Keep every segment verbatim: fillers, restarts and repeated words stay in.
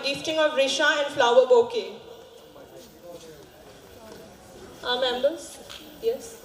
Gifting of risha and flower bouquet. Our members? Yes.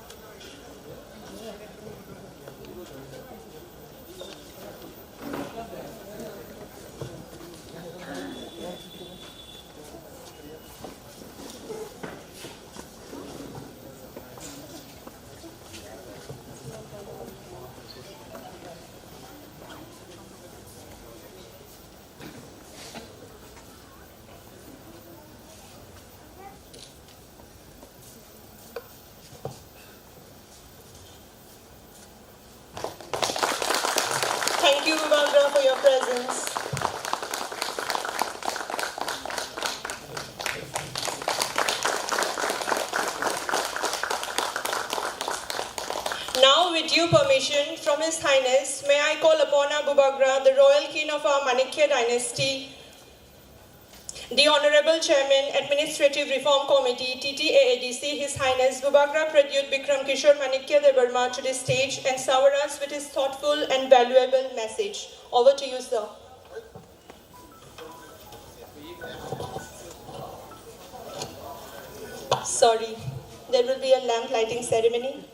Thank you, Bubagra, for your presence. Now, with due permission from His Highness, may I call upon our Bubagra, the royal king of our Manikya dynasty, the Honorable Chairman, Administrative Reform Committee, T T A A D C, His Highness Bubagra Pradyut Bikram Kishore Manikya Debbarma to the stage and shower us with his thoughtful and valuable message. Over to you, sir. Sorry, there will be a lamp lighting ceremony.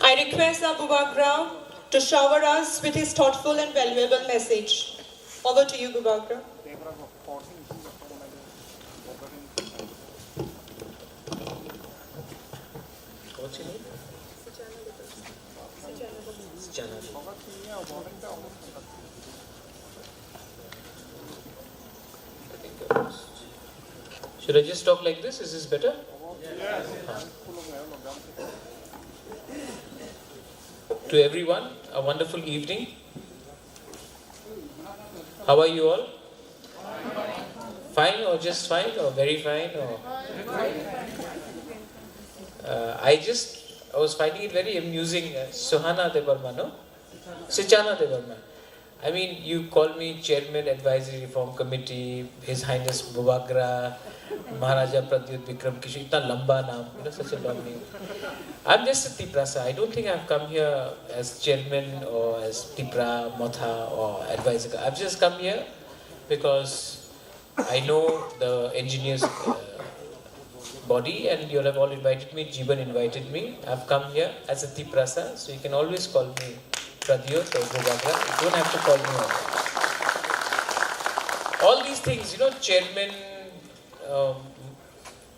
I request our Bubagra to shower us with his thoughtful and valuable message. Over to you, Bubagra. Should I just talk like this? Is this better? Yes. To everyone, a wonderful evening. How are you all? Fine or just fine or very fine or? Uh, I just, I was finding it very amusing. Uh, Suhana Debbarma, no? Suchana Debbarma. I mean, you call me chairman advisory reform committee, His Highness Bubagra, Maharaja Pradyut Bikram Kishore, itna lamba naam, you know, such a long name. I'm just a Tiprasa. I don't think I've come here as chairman or as Tipra Motha or advisor. I've just come here because I know the engineers, uh, body, and you have all invited me. Jiban invited me. I've come here as a Tiprasa, so you can always call me Pradyot or Bubagra. You don't have to call me on. All these things, you know, chairman, um,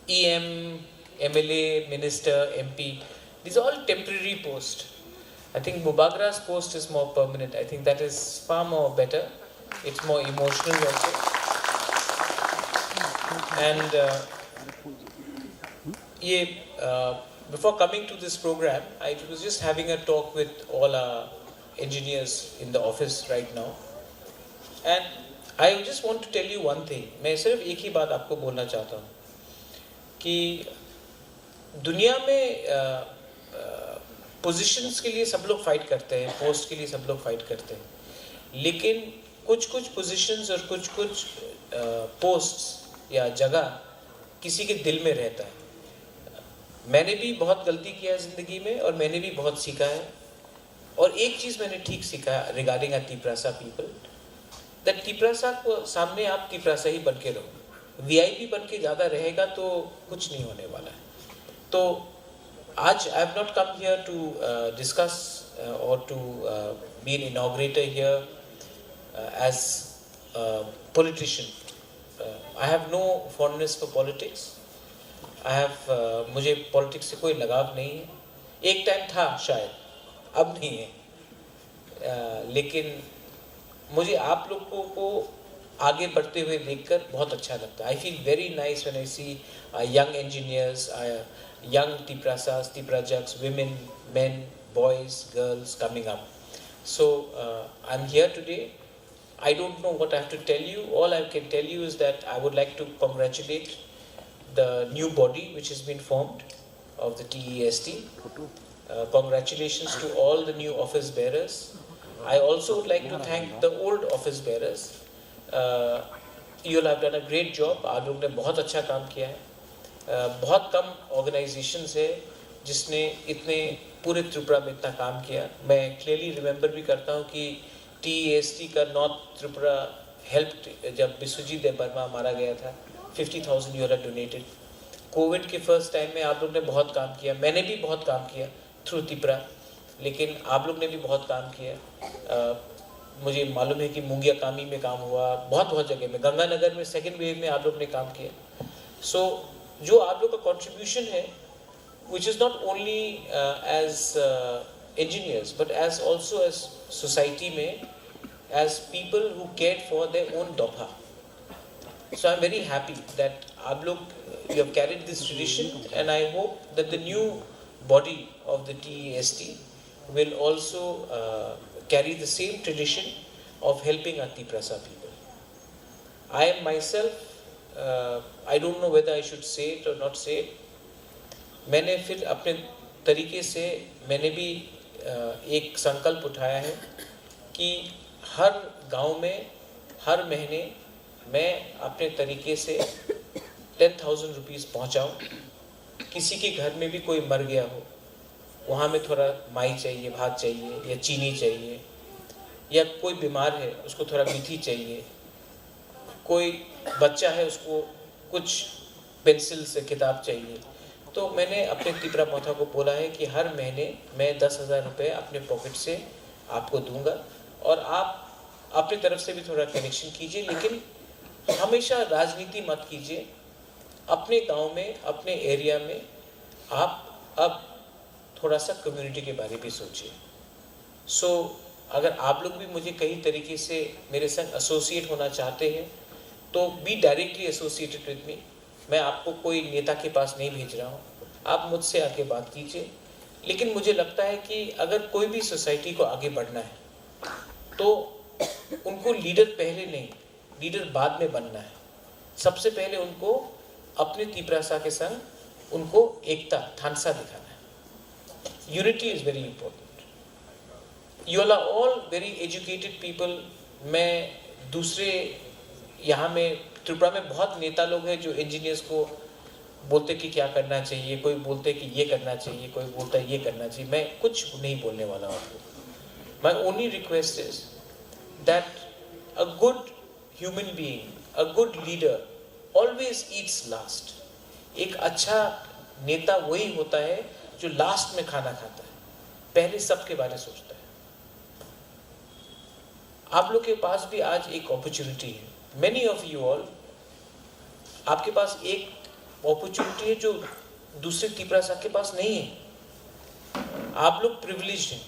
E M, M L A, minister, M P, these are all temporary posts. I think Bubagra's post is more permanent. I think that is far more better. It's more emotional also. And, uh, ye, uh, before coming to this program, I was just having a talk with all our engineers in the office right now. And I just want to tell you one thing. मैं सिर्फ एक ही बात आपको बोलना चाहता हूँ कि दुनिया में, अ, अ, पोजीशंस के लिए सब लोग फाइट करते हैं, पोस्ट के लिए सब लोग फाइट करते हैं, लेकिन कुछ-कुछ पोजीशंस और कुछ-कुछ, अ, पोस्ट्स या जगह किसी के दिल में रहता है। मैंने भी बहुत गलती किया है ज़िंदगी में और मैंने भी बहुत सीखा है। और एक चीज़ मैंने ठीक सीखा regarding a Tiprasa people, that Tiprasa को सामने आप Tiprasa ही बन के रहो, वीआईपी बन के ज़्यादा रहेगा तो कुछ नहीं होने वाला है। तो आज I have not come here to, uh, discuss, uh, or to, uh, be an inaugurator here, uh, as a politician. Uh, I have no fondness for politics. I have, uh, मुझे पॉलिटिक्स से कोई लगाव नहीं है। एक टाइम था शायद, अब नहीं है। अ, लेकिन मुझे आप लोगों को आगे बढ़ते हुए देखकर बहुत अच्छा लगता है। I feel very nice when I see young engineers, young Tiprasas, Tiprajaks, women, men, boys, girls coming up. So I'm here today. I don't know what I have to tell you. All I can tell you is that I would like to congratulate the new body which has been formed of the T E S T. Congratulations to all the new office bearers. I also would like to thank the old office bearers. You all have done a great job. आप लोग ने बहुत अच्छा काम किया है. बहुत कम ऑर्गेनाइजेशंस है जिसने इतने पूरे त्रिपुरा में इतना काम किया. मैं क्लियरली रिमेंबर भी करता हूँ कि टीईएसटी का नॉर्थ त्रिपुरा हेल्प, जब बिस्वजीत देव वर्मा मारा गया था, fifty thousand you donated. Covid के फर्स्ट टाइम में आप लोग ने बहुत काम किया, मैंने भी बहुत काम किया थ्रू तिपरा, लेकिन आप लोग ने भी बहुत काम किया. मुझे मालूम है कि मुंगिया कामी में काम हुआ, बहुत बहुत जगह में, गंगानगर में सेकेंड वेव में आप लोग ने काम किया. सो जो आप लोग का कॉन्ट्रीब्यूशन है, which is not only as engineers but as also as society में, as people who cared for their own dopha. So I'm very happy that आप लोग, you have carried this tradition, and I hope that the new body of the T E S T will also carry the same tradition of helping our Tiprasa people. I am myself, I don't know whether I should say it or not say it. मैंने फिर अपने तरीके से, मैंने भी एक संकल्प उठाया है कि हर गांव में हर महीने मैं अपने तरीके से टेन थाउजेंड रुपीस पहुंचाऊं. किसी के घर में भी कोई मर गया हो, वहाँ में थोड़ा माई चाहिए, भात चाहिए या चीनी चाहिए, या कोई बीमार है उसको थोड़ा मेथी चाहिए, कोई बच्चा है उसको कुछ पेंसिल से किताब चाहिए. तो मैंने अपने तिपरा मोथा को बोला है कि हर महीने मैं दस हज़ार रुपये अपने पॉकेट से आपको दूंगा और आप अपनी तरफ से भी थोड़ा कलेक्शन कीजिए, लेकिन हमेशा राजनीति मत कीजिए. अपने गांव में, अपने एरिया में आप अब थोड़ा सा कम्युनिटी के बारे में सोचिए. सो अगर आप लोग भी मुझे कहीं तरीके से मेरे संग एसोसिएट होना चाहते हैं तो be directly associated with me. मैं आपको कोई नेता के पास नहीं भेज रहा हूँ, आप मुझसे आके बात कीजिए. लेकिन मुझे लगता है कि अगर कोई भी सोसाइटी को आगे बढ़ना है तो उनको लीडर पहले नहीं, लीडर बाद में बनना है. सबसे पहले उनको अपने तिपरासा के संग उनको एकता, थानसा दिखाना है. Unity is very important. You all are all very educated people. मैं दूसरे यहाँ में त्रिपुरा में बहुत नेता लोग हैं जो इंजीनियर्स को बोलते कि क्या करना चाहिए, कोई बोलते कि ये करना चाहिए, कोई बोलता है ये करना चाहिए. मैं कुछ नहीं बोलने वाला हूँ आपको. My only request is that a good human being, a good leader always eats last. एक अच्छा नेता वही होता है जो लास्ट में खाना खाता है, पहले सबके बारे में सोचता है. आप लोग के पास भी आज एक अपॉर्चुनिटी है. Many of you all, आपके पास एक अपॉर्चुनिटी है जो दूसरे तिपरासा के पास नहीं है. आप लोग प्रिविलेज्ड हैं.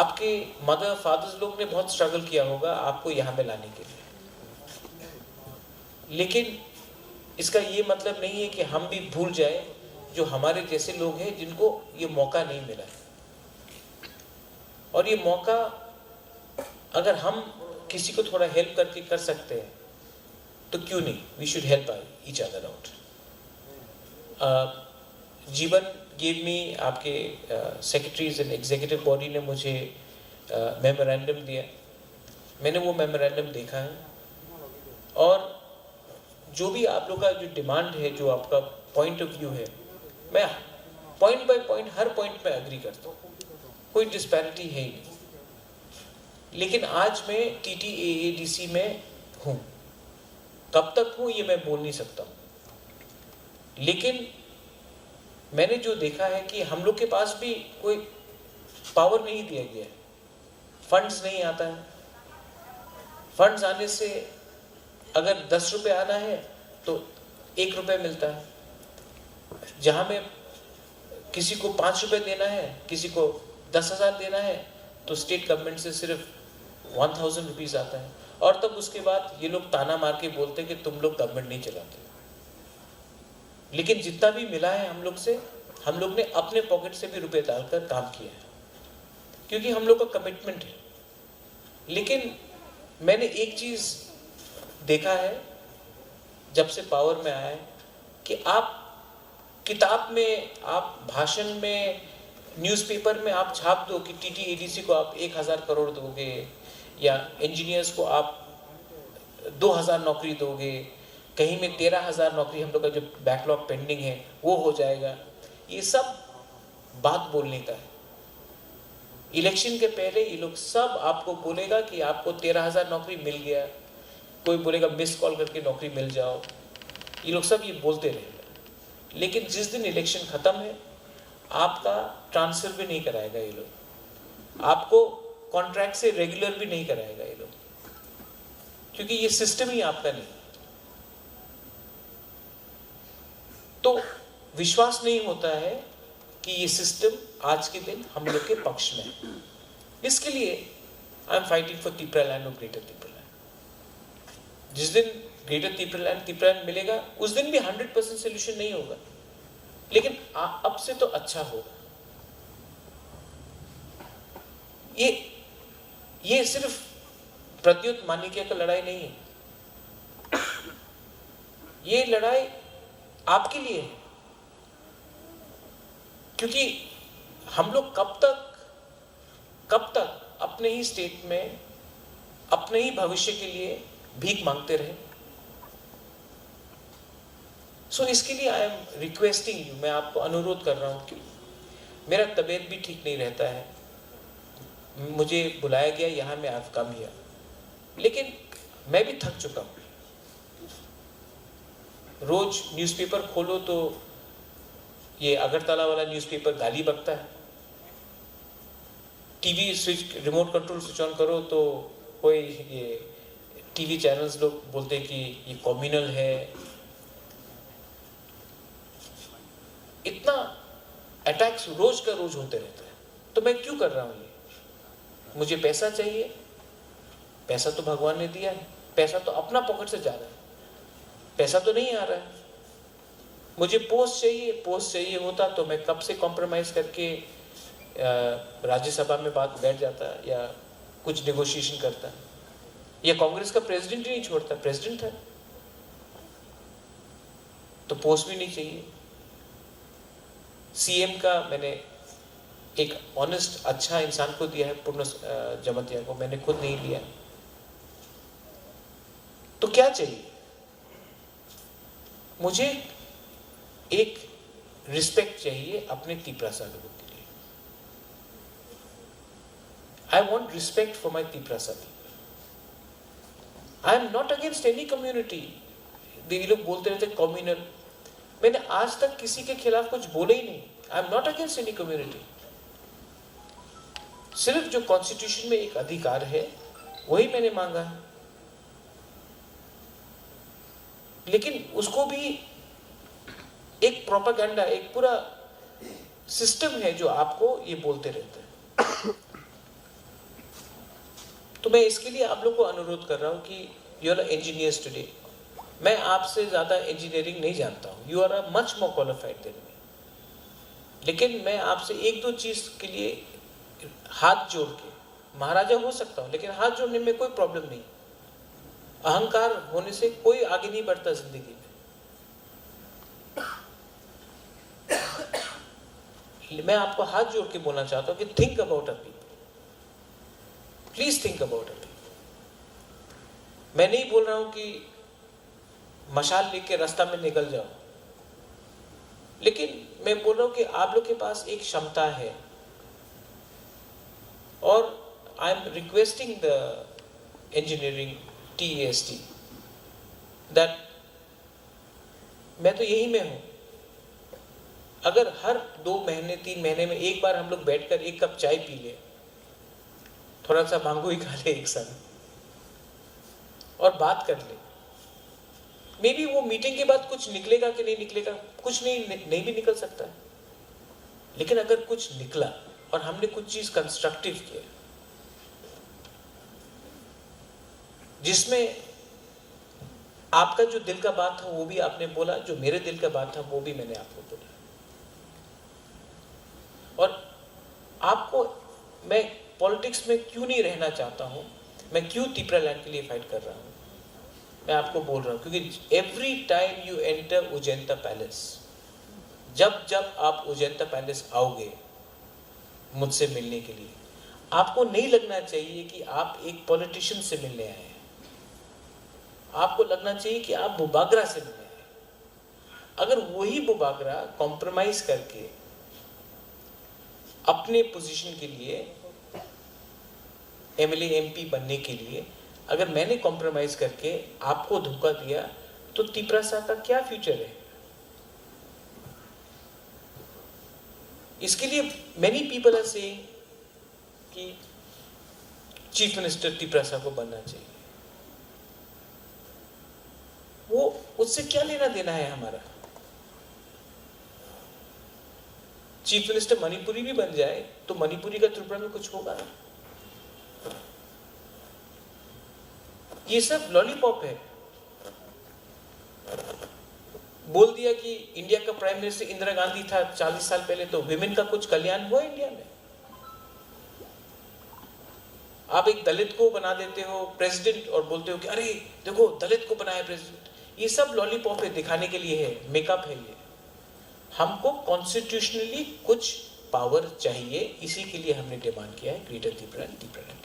आपके मदर फादर्स लोग ने बहुत स्ट्रगल किया होगा आपको यहाँ पे लाने के लिए, लेकिन इसका ये मतलब नहीं है कि हम भी भूल जाए जो हमारे जैसे लोग हैं जिनको ये मौका नहीं मिला है. और ये मौका, अगर हम किसी को थोड़ा हेल्प करके कर सकते हैं तो क्यों नहीं, we should help each other out. जीवन गेव मी, आपके सेक्रेटरीज एंड एग्जीक्यूटिव बॉडी ने मुझे मेमोरेंडम दिया. मैंने वो मेमोरेंडम देखा है और जो भी आप लोग का जो डिमांड है, जो आपका पॉइंट ऑफ व्यू है, मैं पॉइंट बाय पॉइंट, हर पॉइंट में एग्री करता हूँ, कोई डिस्पैरिटी है ही नहीं. लेकिन आज मैं टीटीएएडीसी में हूँ, कब तक हूँ ये मैं बोल नहीं सकता हूँ. लेकिन मैंने जो देखा है कि हम लोग के पास भी कोई पावर नहीं दिया गया है, फंड्स नहीं आता है. फंड्स आने से अगर दस रुपये आना है तो एक रुपये मिलता है. जहाँ में किसी को पाँच रुपये देना है, किसी को दस हज़ार देना है, तो स्टेट गवर्नमेंट से सिर्फ वन थाउजेंड रुपीज आता है। और तब उसके बाद ये लोग ताना मार के बोलते कि तुम लोग गवर्नमेंट नहीं चलाते। लेकिन जितना भी मिला है हम लोग से, हम लोग ने अपने पॉकेट से भी रुपए डालकर काम किया है, क्योंकि हम लोग का कमिटमेंट है। लेकिन मैंने एक चीज़ देखा है जब से पावर में आया है, कि आप किताब में, आप भाषण में, न्यूज़पेपर में आप छाप दो कि टीटीएडीसी को आप एक हज़ार करोड़ दोगे या इंजीनियर्स को आप दो हज़ार नौकरी दोगे, कहीं में तेरह हज़ार नौकरी, हम लोग का जो बैकलॉग पेंडिंग है वो हो जाएगा। ये सब बात बोलने का है। इलेक्शन के पहले ये लोग सब आपको बोलेगा कि आपको तेरह हज़ार नौकरी मिल गया, कोई बोलेगा मिस कॉल करके नौकरी मिल जाओ, ये लोग सब ये बोलते रहेगा। लेकिन जिस दिन इलेक्शन ख़त्म है, आपका ट्रांसफर भी नहीं कराएगा ये लोग, आपको कॉन्ट्रैक्ट से रेगुलर भी नहीं कराएगा ये लोग, क्योंकि ये सिस्टम ही आपका नहीं। तो विश्वास नहीं होता है कि ये सिस्टम आज के दिन हम लोग के पक्ष में है। इसके लिए I am fighting for Tipraland और ग्रेटर तिपरालैंड। जिस दिन ग्रेटर तिपरालैंड, तिपरालैंड मिलेगा, उस दिन भी हंड्रेड परसेंट सोल्यूशन नहीं होगा, लेकिन आ, अब से तो अच्छा होगा। ये ये सिर्फ प्रद्युत मानिक्य का लड़ाई नहीं है, ये लड़ाई आपके लिए है, क्योंकि हम लोग कब तक कब तक अपने ही स्टेट में अपने ही भविष्य के लिए भीख मांगते रहे? सो इसके लिए आई एम रिक्वेस्टिंग यू, मैं आपको अनुरोध कर रहा हूँ कि मेरा तबीयत भी ठीक नहीं रहता है, मुझे बुलाया गया यहाँ, मैं आई कम हियर, लेकिन मैं भी थक चुका हूँ। रोज न्यूज़पेपर खोलो तो ये अगरतला वाला न्यूज़पेपर गाली बकता है। TV switch, remote control switch on करो तो कोई ये टीवी चैनल्स लोग बोलते हैं कि ये कम्युनल है। इतना अटैक्स रोज का रोज होते रहता है, तो मैं क्यों कर रहा हूँ ये? मुझे पैसा चाहिए, पैसा तो भगवान ने दिया है, पैसा तो अपना पॉकेट से जा रहा है, पैसा तो नहीं आ रहा है। मुझे पोस्ट चाहिए, पोस्ट चाहिए होता तो मैं कब से कॉम्प्रोमाइज करके अ, राज्यसभा में बात बैठ जाता या कुछ नेगोशिएशन करता। या कांग्रेस का प्रेसिडेंट ही नहीं छोड़ता, प्रेसिडेंट था, तो पोस्ट भी नहीं चाहिए। सीएम का मैंने एक ऑनेस्ट अच्छा इंसान को दिया है, पूर्ण अ, जमातिया को, मैंने खुद नहीं लिया। तो क्या चाहिए? मुझे एक रिस्पेक्ट चाहिए अपने तिपरासा लोगों के लिए। I want respect for my Tiprasa people. I am not against any community. ये लोग बोलते रहते कम्युनल। मैंने आज तक किसी के खिलाफ कुछ बोले ही नहीं। I am not against any community. सिर्फ जो कॉन्स्टिट्यूशन में एक अधिकार है, वही मैंने मांगा है। लेकिन उसको भी एक प्रोपेगेंडा, एक पूरा सिस्टम है जो आपको ये बोलते रहते हैं। तो मैं इसके लिए आप लोग को अनुरोध कर रहा हूँ कि यू आर इंजीनियर्स टुडे। मैं आपसे ज़्यादा इंजीनियरिंग नहीं जानता हूँ, you are much more qualified than me। लेकिन मैं आपसे एक दो चीज़ के लिए हाथ जोड़ के, महाराजा हो सकता हूँ, लेकिन हाथ जोड़ने में कोई प्रॉब्लम नहीं। अहंकार होने से कोई आगे नहीं बढ़ता जिंदगी में। मैं आपको हाथ जोड़ के बोलना चाहता हूँ कि think about a people, please think about a people। मैं नहीं बोल रहा हूँ कि मशाल लेके रास्ता में निकल जाओ, लेकिन मैं बोल रहा हूँ कि आप लोग के पास एक क्षमता है। और I am requesting the engineering TEST that मैं तो यही में हूँ। अगर हर दो महीने, तीन महीने में एक बार हम लोग बैठकर एक कप चाय पी ले, थोड़ा सा मांगो ही खा ले एक साथ और बात कर ले, मे बी वो मीटिंग के बाद कुछ निकलेगा कि नहीं निकलेगा, कुछ नहीं, नहीं भी निकल सकता है। लेकिन अगर कुछ निकला और हमने कुछ चीज़ कंस्ट्रक्टिव किया, जिसमें आपका जो दिल का बात था वो भी आपने बोला, जो मेरे दिल का बात था वो भी मैंने आपको बोला। और आपको, मैं पॉलिटिक्स में क्यों नहीं रहना चाहता हूँ, मैं क्यों तिपरा लैंड के लिए फाइट कर रहा हूँ, मैं आपको बोल रहा हूँ, क्योंकि every time you enter उजेंता पैलेस, जब जब आप उजेंता पैलेस आओगे मुझसे मिलने के लिए, आपको नहीं लगना चाहिए कि आप एक पॉलिटिशियन से मिलने आए हैं। आपको लगना चाहिए कि आप बुबागरा से मिलने आए हैं। अगर वही बुबागरा कॉम्प्रोमाइज करके अपने पोजीशन के लिए, एमएलए एमपी बनने के लिए अगर मैंने कॉम्प्रोमाइज करके आपको धोखा दिया, तो तिपरासा का क्या फ्यूचर है? इसके लिए many people are saying कि चीफ मिनिस्टर तिपरासा को बनना चाहिए। वो, उससे क्या लेना देना है हमारा? चीफ मिनिस्टर मणिपुरी भी बन जाए तो मणिपुरी का त्रिपुरा में कुछ होगा? ये सब लॉलीपॉप है। बोल दिया कि इंडिया का प्राइम मिनिस्टर इंदिरा गांधी था चालीस साल पहले, तो विमेन का कुछ कल्याण हुआ इंडिया में? आप एक दलित को बना देते हो प्रेसिडेंट और बोलते हो कि अरे देखो, दलित को बनाया प्रेसिडेंट। ये सब लॉलीपॉप है, दिखाने के लिए है, मेकअप है ये। हमको कॉन्स्टिट्यूशनली कुछ पावर चाहिए, इसी के लिए हमने डिमांड किया है ग्रेटर तिपरा एंड तिपरा के लिए।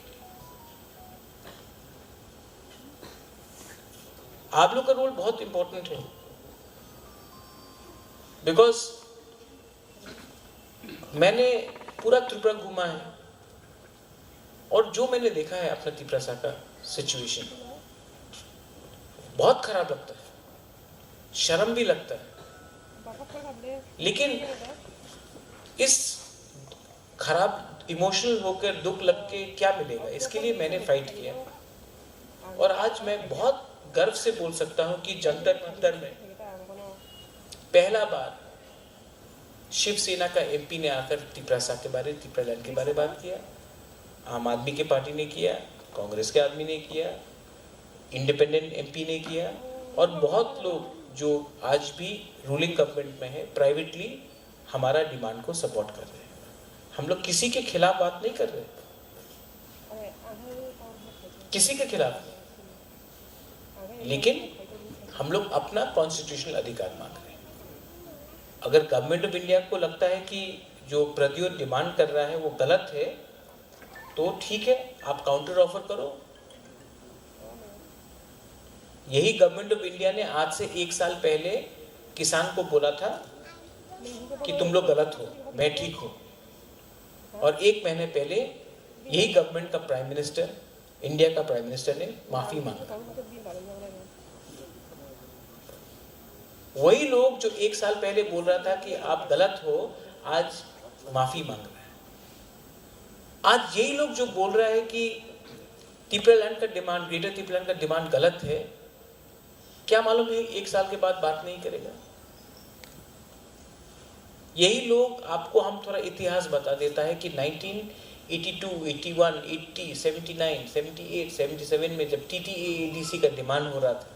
आप लोग का रोल बहुत इंपॉर्टेंट है, बिकॉज मैंने पूरा त्रिपुरा घूमा है और जो मैंने देखा है अपना तिपरासा का सिचुएशन, बहुत खराब लगता है, शर्म भी लगता है। लेकिन इस खराब, इमोशनल होकर, दुख लग के क्या मिलेगा? इसके लिए मैंने फाइट किया। और आज मैं बहुत गर्व से बोल सकता हूँ कि जंतर मंतर में पहला बार शिवसेना का एमपी ने आकर तिपरासा के बारे, तिपरा लैंड के बारे बात किया। आम आदमी के पार्टी ने किया, कांग्रेस के आदमी ने किया, इंडिपेंडेंट एमपी ने किया, और बहुत लोग जो आज भी रूलिंग गवर्नमेंट में है, प्राइवेटली हमारा डिमांड को सपोर्ट कर रहे हैं। हम लोग किसी के खिलाफ बात नहीं कर रहे, किसी के खिलाफ नहीं, लेकिन हम लोग अपना कॉन्स्टिट्यूशनल अधिकार मांग रहे हैं। अगर गवर्नमेंट ऑफ इंडिया को लगता है कि जो प्रद्युत डिमांड कर रहा है वो गलत है, तो ठीक है, आप काउंटर ऑफर करो। यही गवर्नमेंट ऑफ इंडिया ने आज से एक साल पहले किसान को बोला था कि तुम लोग गलत हो, मैं ठीक हूँ। और एक महीने पहले यही गवर्नमेंट का प्राइम मिनिस्टर, इंडिया का प्राइम मिनिस्टर ने माफी मांगा। वही लोग जो एक साल पहले बोल रहा था कि आप गलत हो, आज माफी मांग रहा है। आज यही लोग जो बोल रहा है कि तिपरा लैंड का डिमांड, ग्रेटर तिपरा लैंड का डिमांड गलत है, क्या मालूम है एक साल के बाद बात नहीं करेगा? यही लोग, आपको हम थोड़ा इतिहास बता देता है कि nineteen eighty two, eighty one, eighty, seventy nine, seventy eight, seventy seven में जब टीटीएएडीसी का डिमांड हो रहा था,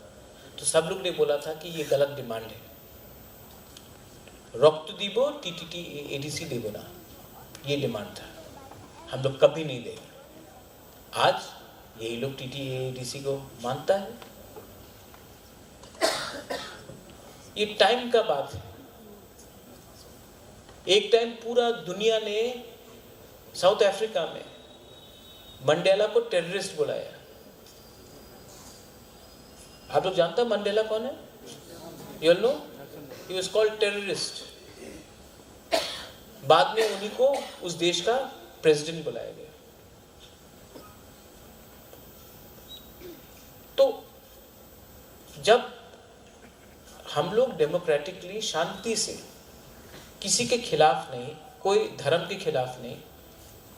तो सब लोग ने बोला था कि ये गलत डिमांड है, रक्त দিব, टीटीएएडीसी দিব না, ये डिमांड था, हम लोग कभी नहीं देंगे। आज यही लोग टीटीएएडीसी को मानता है। ये टाइम का बात है। एक टाइम पूरा दुनिया ने साउथ अफ्रीका में मंडेला को टेररिस्ट बुलाया। आप लोग जानता मंडेला कौन है? You all know? He was called terrorist. बाद में उन्हीं को उस देश का प्रेसिडेंट बुलाया गया। तो जब हम लोग डेमोक्रेटिकली, शांति से, किसी के खिलाफ नहीं, कोई धर्म के खिलाफ नहीं,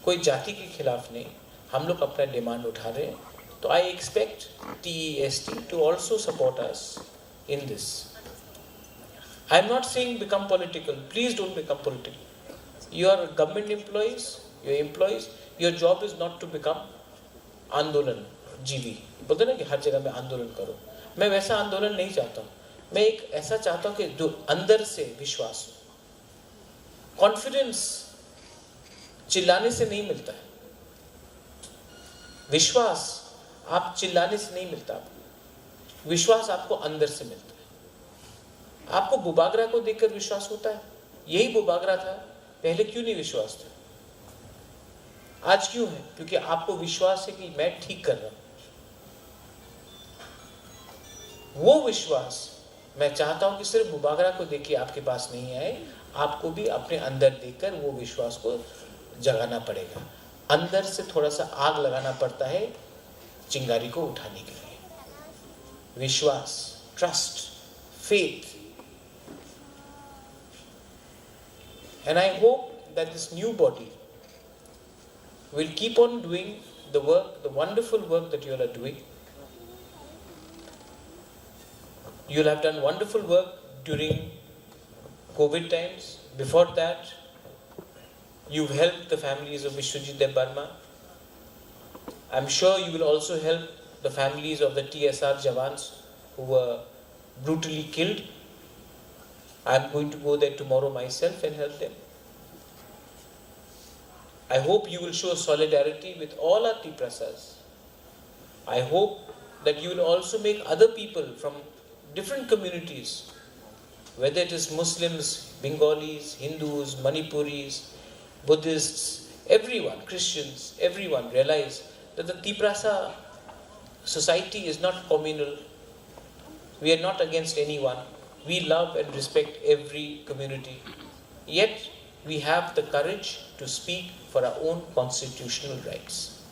कोई जाति के खिलाफ नहीं, हम लोग अपना डिमांड उठा रहे हैं, तो I expect TEST to also support us in this. I am not saying become political. Please don't become political. You are government employees, you are employees. Your job is not to become आंदोलन जीवी। बोलते ना कि हर जगह में आंदोलन करो, मैं वैसा आंदोलन नहीं चाहता हूँ। मैं एक ऐसा चाहता हूँ कि जो अंदर से विश्वास हो। कॉन्फिडेंस चिल्लाने से नहीं मिलता है। विश्वास आप चिल्लाने से नहीं मिलता आपको। विश्वास आपको अंदर से मिलता है। आपको बुबागरा को देखकर विश्वास होता है। यही बुबागरा था, पहले क्यों नहीं विश्वास था? आज क्यों है? क्योंकि आपको विश्वास है कि मैं ठीक कर रहा हूं। वो विश्वास मैं चाहता हूं कि सिर्फ बुबागरा को देख के आपके पास नहीं आए, आपको भी अपने अंदर देखकर वो विश्वास को जगाना पड़ेगा। अंदर से थोड़ा सा आग लगाना पड़ता है चिंगारी को उठाने के लिए। विश्वास, trust, faith. And I hope that this new body will keep on doing the work, the wonderful work that you all are doing. You'll have done wonderful work during COVID times. Before that, you've helped the families of Biswajit Debbarma. I'm sure you will also help the families of the T S R jawans who were brutally killed. I'm going to go there tomorrow myself and help them. I hope you will show solidarity with all our Tiprasas. I hope that you will also make other people from different communities, whether it is Muslims, Bengalis, Hindus, Manipuris, Buddhists, everyone, Christians, everyone realize that the Tiprasa society is not communal. We are not against anyone. We love and respect every community. Yet, we have the courage to speak for our own constitutional rights.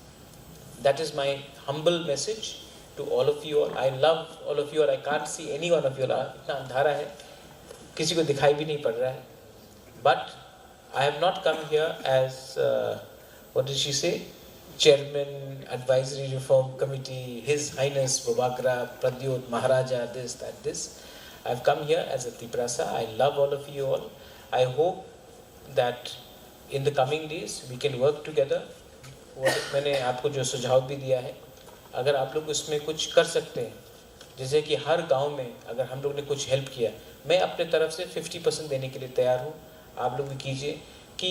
That is my humble message to all of you all. I love all of you all. I can't see any one of you all. इतना अंधारा है, किसी को दिखाई भी नहीं पड़ रहा है। But I have not come here as, uh, what did she say? Chairman, Advisory Reform Committee, His Highness Bubagra, Pradyot, Maharaja, this, that, this. I've come here as a Tiprasa. I love all of you all. I hope that in the coming days we can work together. What मैंने आपको जो सुझाव भी दिया है, अगर आप लोग उसमें कुछ कर सकते हैं, जैसे कि हर गांव में अगर हम लोग ने कुछ हेल्प किया, मैं अपने तरफ से फिफ्टी परसेंट देने के लिए तैयार हूँ। आप लोग भी कीजिए कि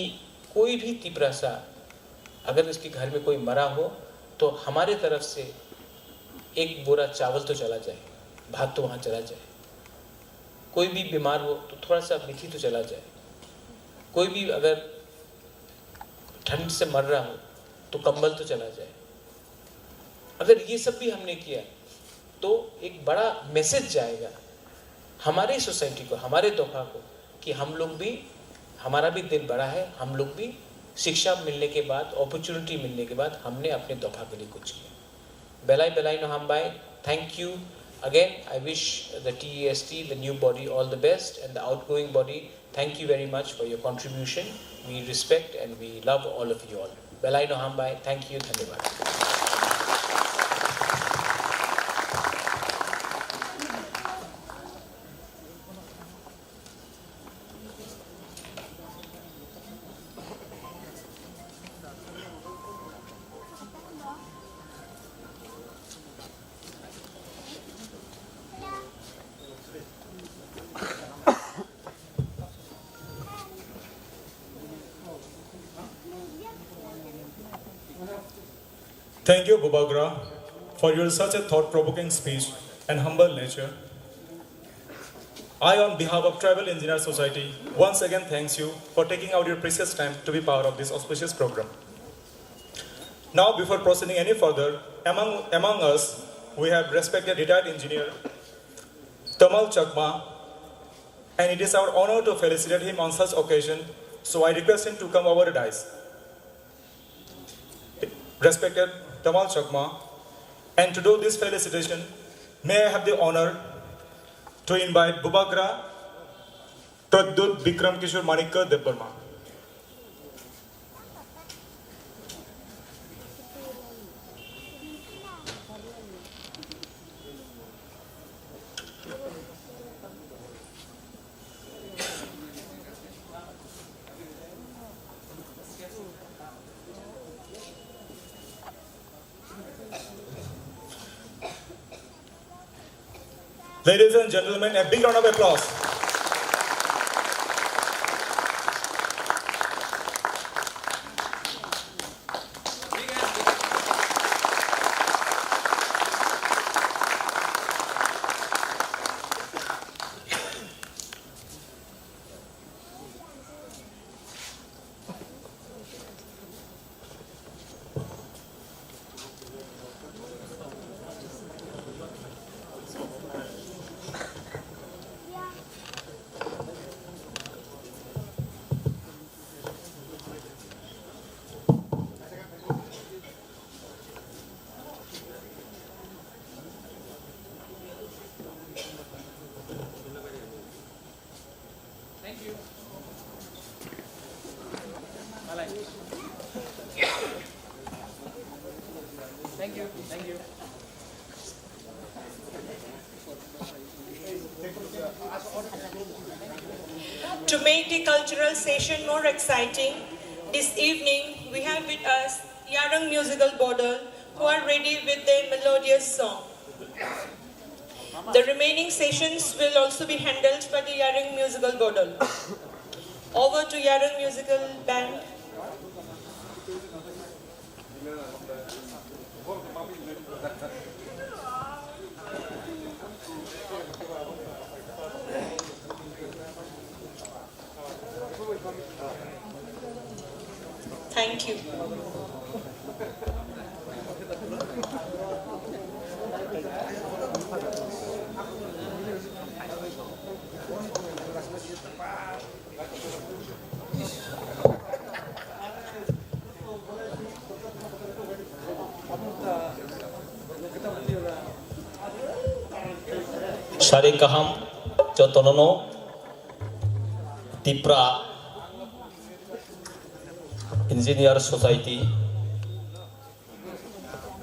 कोई भी तिपरासा अगर इसके घर में कोई मरा हो तो हमारे तरफ से एक बोरा चावल तो चला जाए, भात तो वहाँ चला जाए। कोई भी बीमार हो तो थोड़ा सा मेथी तो चला जाए। कोई भी अगर ठंड से मर रहा हो तो कंबल तो चला जाए। अगर ये सब भी हमने किया तो एक बड़ा मैसेज जाएगा हमारे सोसाइटी को, हमारे दोफा को, कि हम लोग भी, हमारा भी दिल बड़ा है, हम लोग भी शिक्षा मिलने के बाद, अपॉर्चुनिटी मिलने के बाद हमने अपने दोफा के लिए कुछ किया। Belai belai no hambai. Thank you. Again, I wish the T E S T, the new body, all the best, and the outgoing body, thank you very much for your contribution. We respect and we love all of you all. Belai no hambai. Thank you. Dhanyabad. Thank you, Bubagra, for your such a thought-provoking speech and humble nature. I, on behalf of Tribal Engineer Society, once again thanks you for taking out your precious time to be part of this auspicious program. Now, before proceeding any further, among, among us, we have respected retired engineer Tamal Chakma, and it is our honor to felicitate him on such occasion, so I request him to come over the dais. Respected Tamal Chakma, and to do this felicitation, may I have the honor to invite Bubagra Pradyut Bikram Kishore Manikya Debbarma. Ladies and gentlemen, a big round of applause. Thank you. Thank you. Thank you. To make the cultural session more exciting, this evening we have with us Yarung Musical Bottle, who are ready with their melodious song. The remaining sessions will also be handled by the Yarung Musical Bottle. Over to Yarung Musical Band. Thank you. Sari kaham jotono no Tipra Engineer Society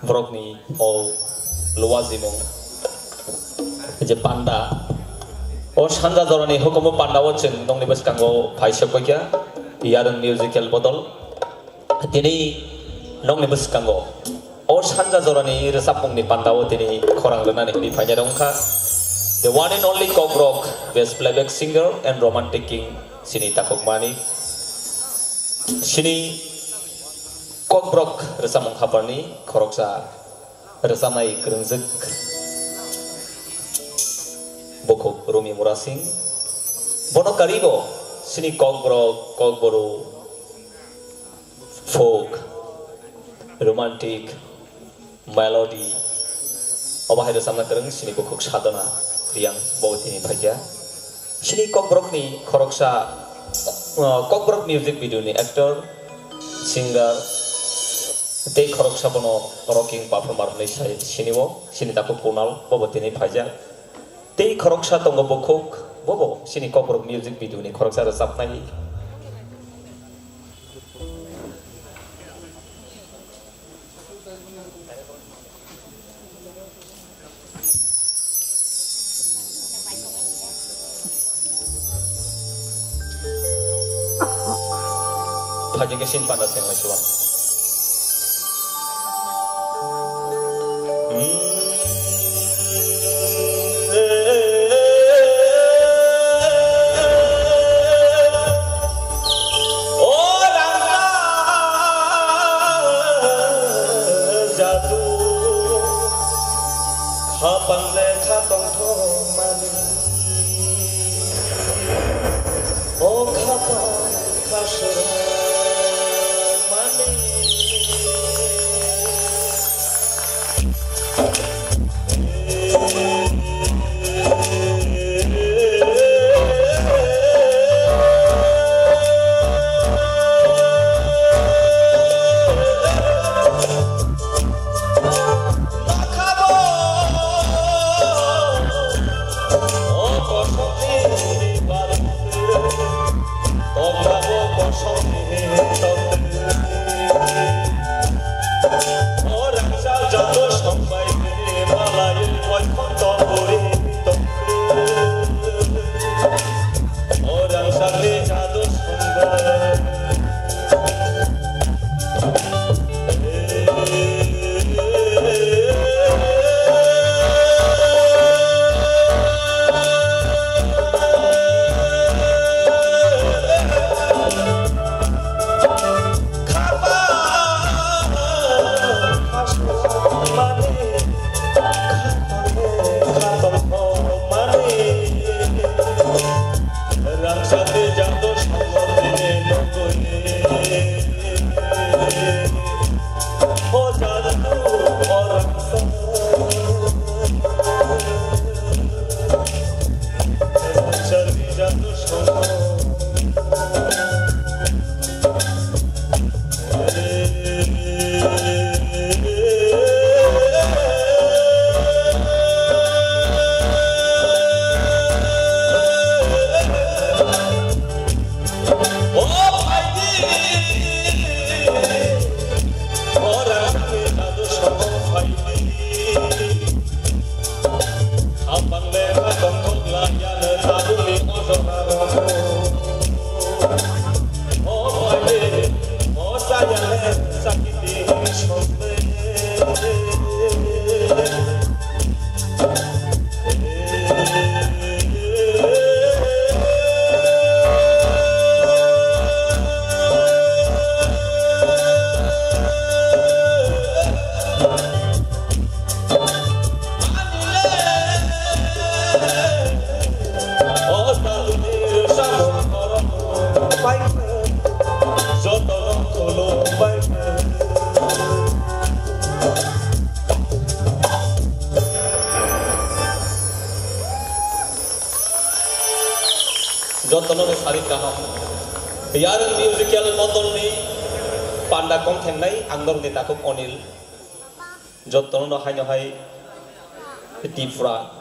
borokni o luwajimung je panda o sanja jorani hukumu panda o chwng nokni bwskango phai sokphaikha Yarung Musical Bottle. Tini nokni bwskango o sanja jorani rwchapmungni pandao tini khorang rwnani hwnwi phainai rok wngkha the one and only Kokborok best playback singer and romantic king Sini Takhuk Manik. Sini Kokborok rwchapmung haparni khoroksa rwchapnai kwrwngjwk bukhuk Rumi Murasing. Bono karibo sini Kokborok, Kokboru, folk, romantic, melody, obo hai rwchapna kwrwng sini bukhuk Sadhana Riyang bo tini phaikha. Sini Kokborokni khoroksa, uh, Kokborok music video ni actor, singer, tei khoroksa bono rocking performer hwnwi sai sinio, sini takhuk Kunal bo bo tini phaijak. Tei khoroksa tongo bukhuk, bobo sini Kokborok music video ni khoroksa rwchapnai. Phaidi khe sini panda se nai suwa. O rangka jadu khapang lekha tongthokmani. O khapang khaswrwngmani. Jotono no sari kaham. Yarwng Musical Mondolni panda kongthengnai ang norokni takhuk Onil. Jotono no haino hai Tripura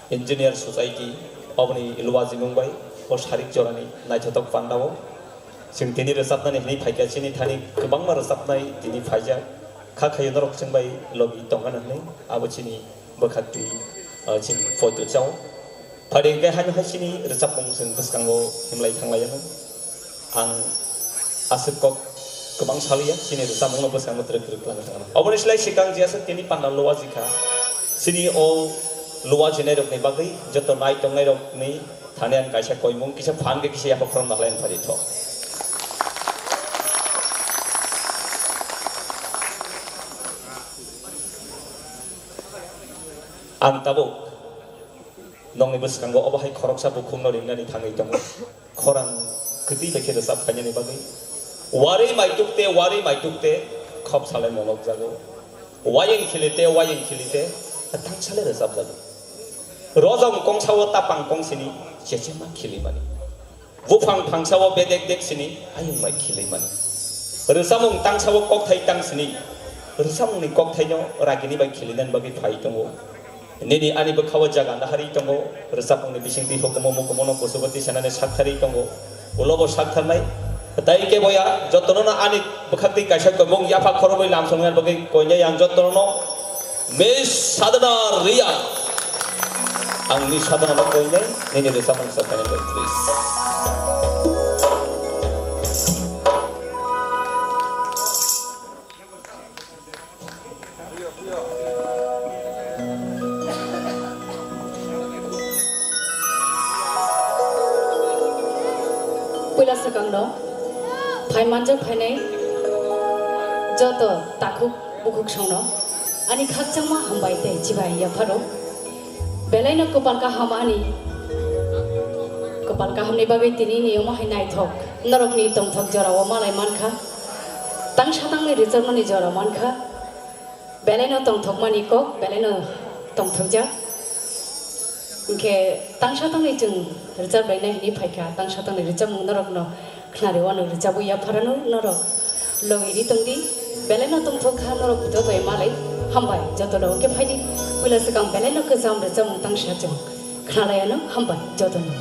Engineer Society oboni luwajimung bai o sarik jorani naithotok pandao. Chwng tini rwchapnani hwnwi phaikha, chini thani kwbangma rwchapnai tini phaijak. Kha khayo norok chwng bai logi tongkha hwnwi abo chini bwkhaktwi, ah, chini poito chao. Phari hwnkhe haino hai chini rwchapmung chwng bwskango himlai thanglaiya. Ang aswk kok kwbang saliya, chini rwchapmungno bwskango twrwk twrwk khlai thangna. Oboni slai swkang je aswk tini panda luwajikha, chini o luwajinairokni bagwi joto nai tongnairokni thani ang kaisa koimung kisa phan khe kisa yapha khorokna khlai phari tho. Ang tabuk nokni bwskango obo hai khoroksa bukhukno ringnani thangwi tongo. Khorang kwtwi bai khe rwchap khainani bagwi. Warwi maituk te, warwi maituk te, khop salai molok jago. Wayeng khili te, wayeng khili te, tang salai rwchap jago. Rojong kongsa o tapang kongsini chechema khilimani. Buphang phangsa o bedek dek sini ayung bai khili mani. Rwchapmung tangsa o kokthai tang sini. Rwchapmungni kokthaino ragini bai khilinani bagwi phai tongo. Nini ani bwkha o jaga naharwi tongo, rwchapmungni bisingtwi hukumu mukumu no kuchugo tisanani saktharwi tongo, ulo bo saktharnai. Tai keboya jotono no ani bwkhaktwi kaisa koimung yapha khoroknwi lamsongna bagwi koinai ang jotono no Miss Sadhana Riya. Ang Miss Sadhana no koinai, nini rwchapmung sakani bai, please. Puila swkangno phai manjak phainai joto takhuk bukhuk songno ani khakchangma hambai tei chibai yapharo. Belaino kwpal kaham ani kwpal kahamni bagwi tini ni omo hai naithok norokni tongthok jorao malai mankha. Tangsa tangwi rwchapmani jora mankha. Belaino tongthokmani kok, belaino tongthokjak. Hinkhe tangsa tangwi chwng rwchap lainai hwnwi phaikha, tangsa tangni rwchapmung norokno khnari wano rwchabwi yapharano norok logi ri tongdi. Belaino tongthok kha norok joto bai malai. Hambai jotono hwnkhe phaidi. Puila swkang belaino kwcham rwchapmung tangsa chwng khnalaiano hambai jotono.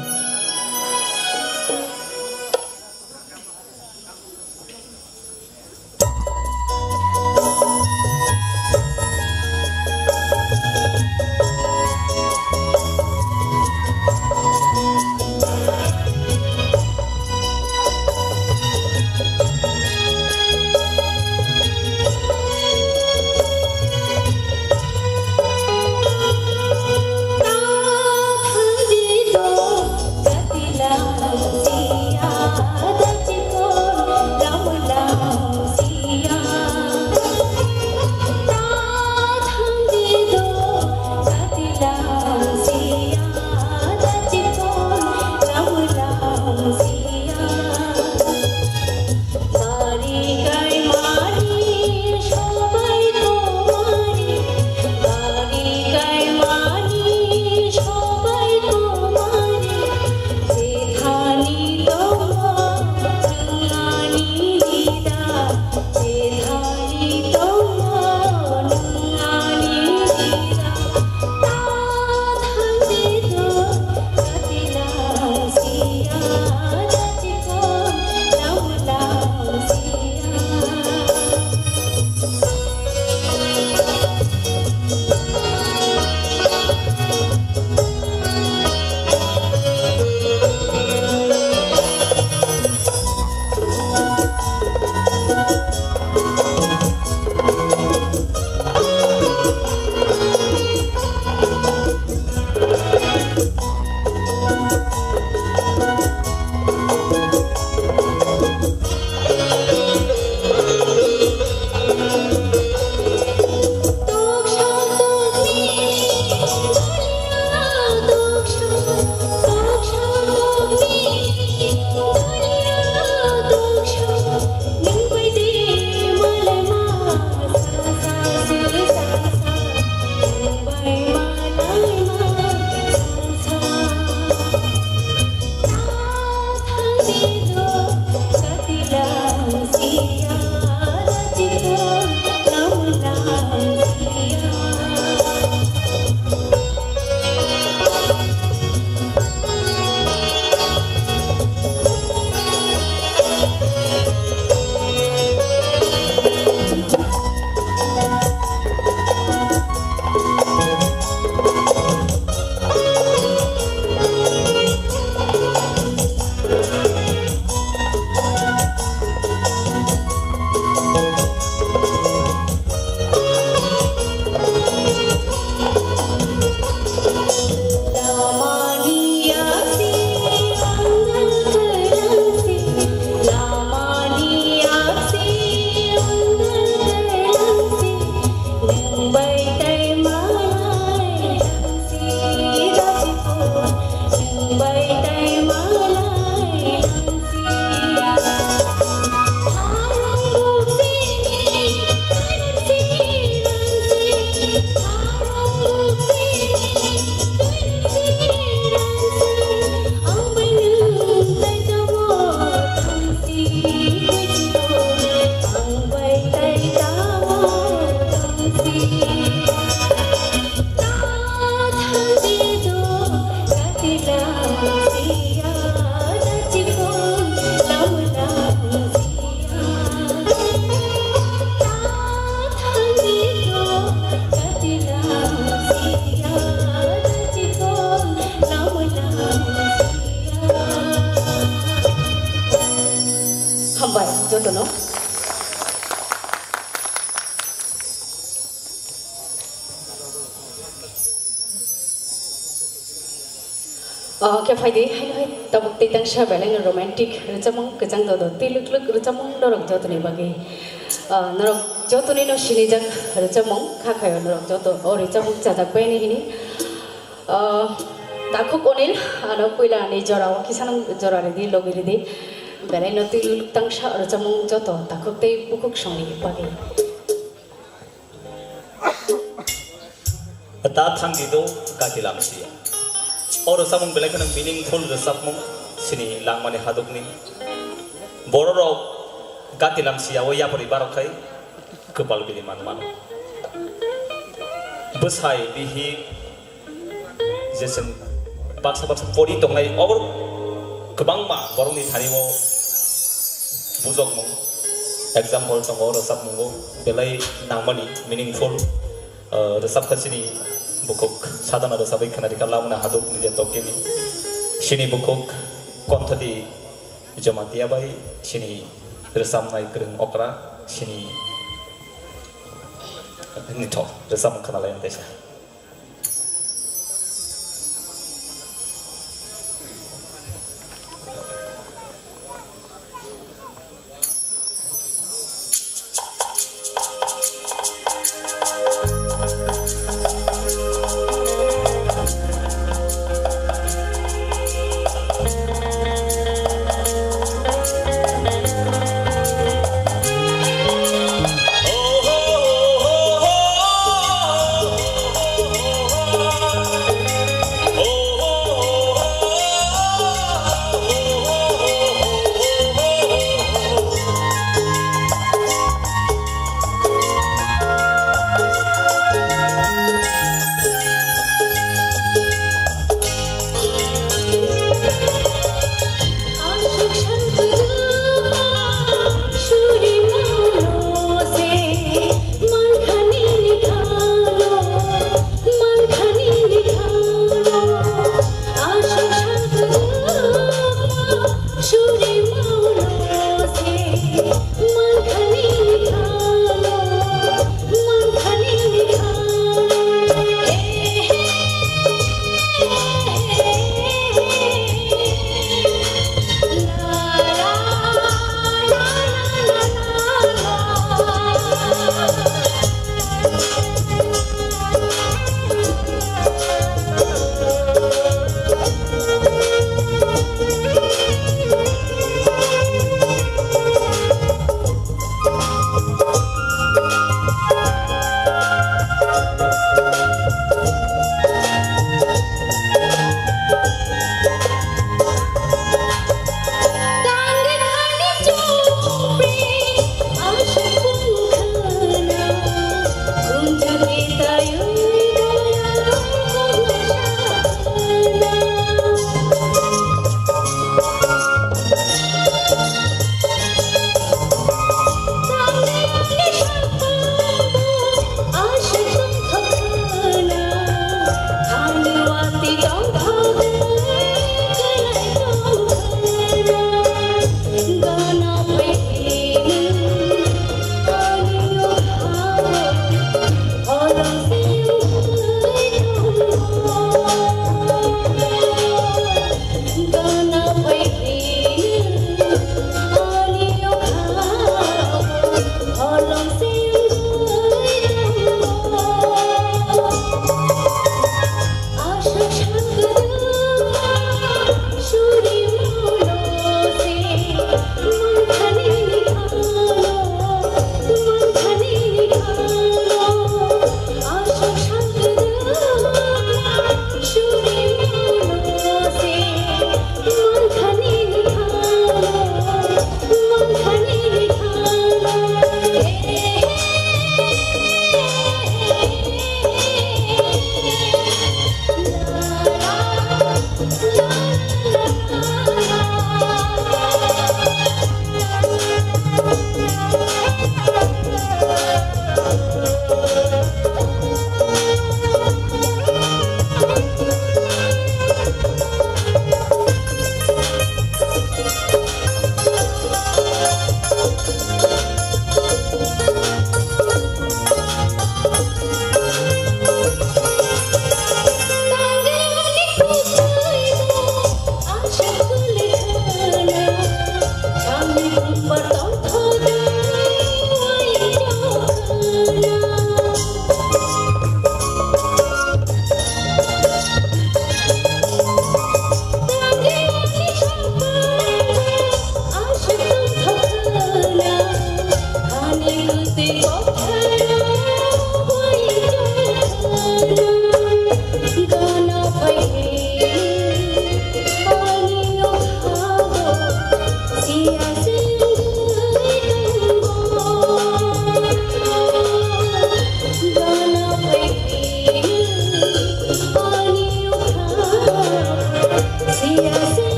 Oh, khe phai di, haino hai tabuk tei tangsa belai no romantic rwchapmung, kwchang dodo tei lwk lwk rwchapmung norok jotoni bagwi. Ah, norok jotoni no sinijak rwchapmung, kha khaio norok joto o rwchapmung chajak bai ni hini. Ah, Takhuk Onil, ano puila ni jora o kisa nang jora ridi, logi ridi. Belai no tei lwk lwk tangsa rwchapmung joto takhuk tei bukhuk songni bagwi. Ta thangdi do kati lamsia. O rwchapmung belai kheno meaningful rwchapmung sini langmani hadukni. Bororok kati lamsia o yapri barok khai kwpal bini manmano. Bwsai bihik je chwng baksa baksa pori tongnai, obo kwbangma borokni thani o bujokmung, example tongo, rwchapmungo belai nangmani, meaningful, ah, rwchapkha chini bukhuk sadona rwchapwi khwnarikha Lamuna Haduk nije tokeni. Chini bukhuk Konthodi Jamatia bai chini rwchapnai kwrwng okra chini nithok rwchapmung khwnalai ang teisa.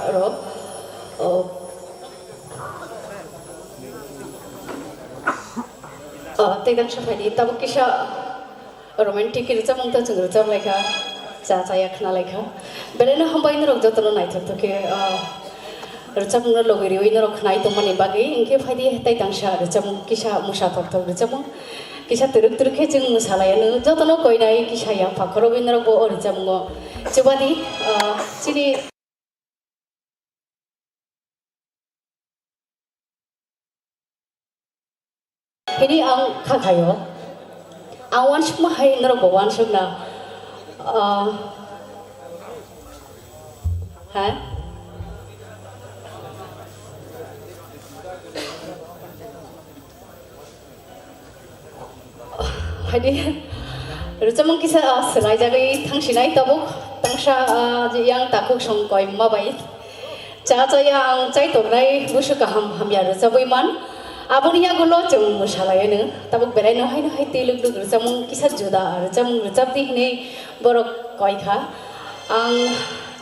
Aro, o, o, tei dang sa phaidi, tabuk kisa romantic rwchapmung ta chwng rwchap laikha, cha chaya khna laikha. Belai no hambai norok jotono naithok thok khe, o, rwchapmung no logi riwi norok khnai tongmani bagwi, hinkhe phaidi tei dang sa rwchapmung kisa mwsa thok thok rwchapmung, kisa twrwk twrwk khe chwng mwsa lai anw, jotono koinai kisa yapha khorogwi norok bo o rwchapmung o chubadi, o, chini Hini ang kha khayo. Ang uansukma hai norok bo uansukna. Ah, ha? Haidi, rwchapmung kisa, ah, swlaijagwi thangsinai tabuk, tangsa, ah, yang takhuk song koima bai. Cha chaya ang chai tongnai busu kaham hamya rwchabwi man. Aboni yagulo chwng mwsalai anw. Tabuk belai no hai no hai twi luk luk rwchapmung kisa juda rwchapmung rwchapdi hinwi borok koi kha. Ang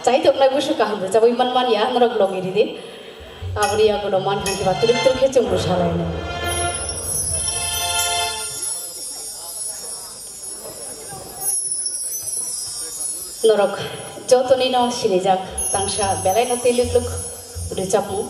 chai tongnai busu kaham rwchabwi man man ya, norok logi ridi. Aboni yagulo man hwn khe ba twrwk twrwk khe chwng mwsalainai. Norok jotoni no sinijak tangsa belai no twi luk luk rwchapmung.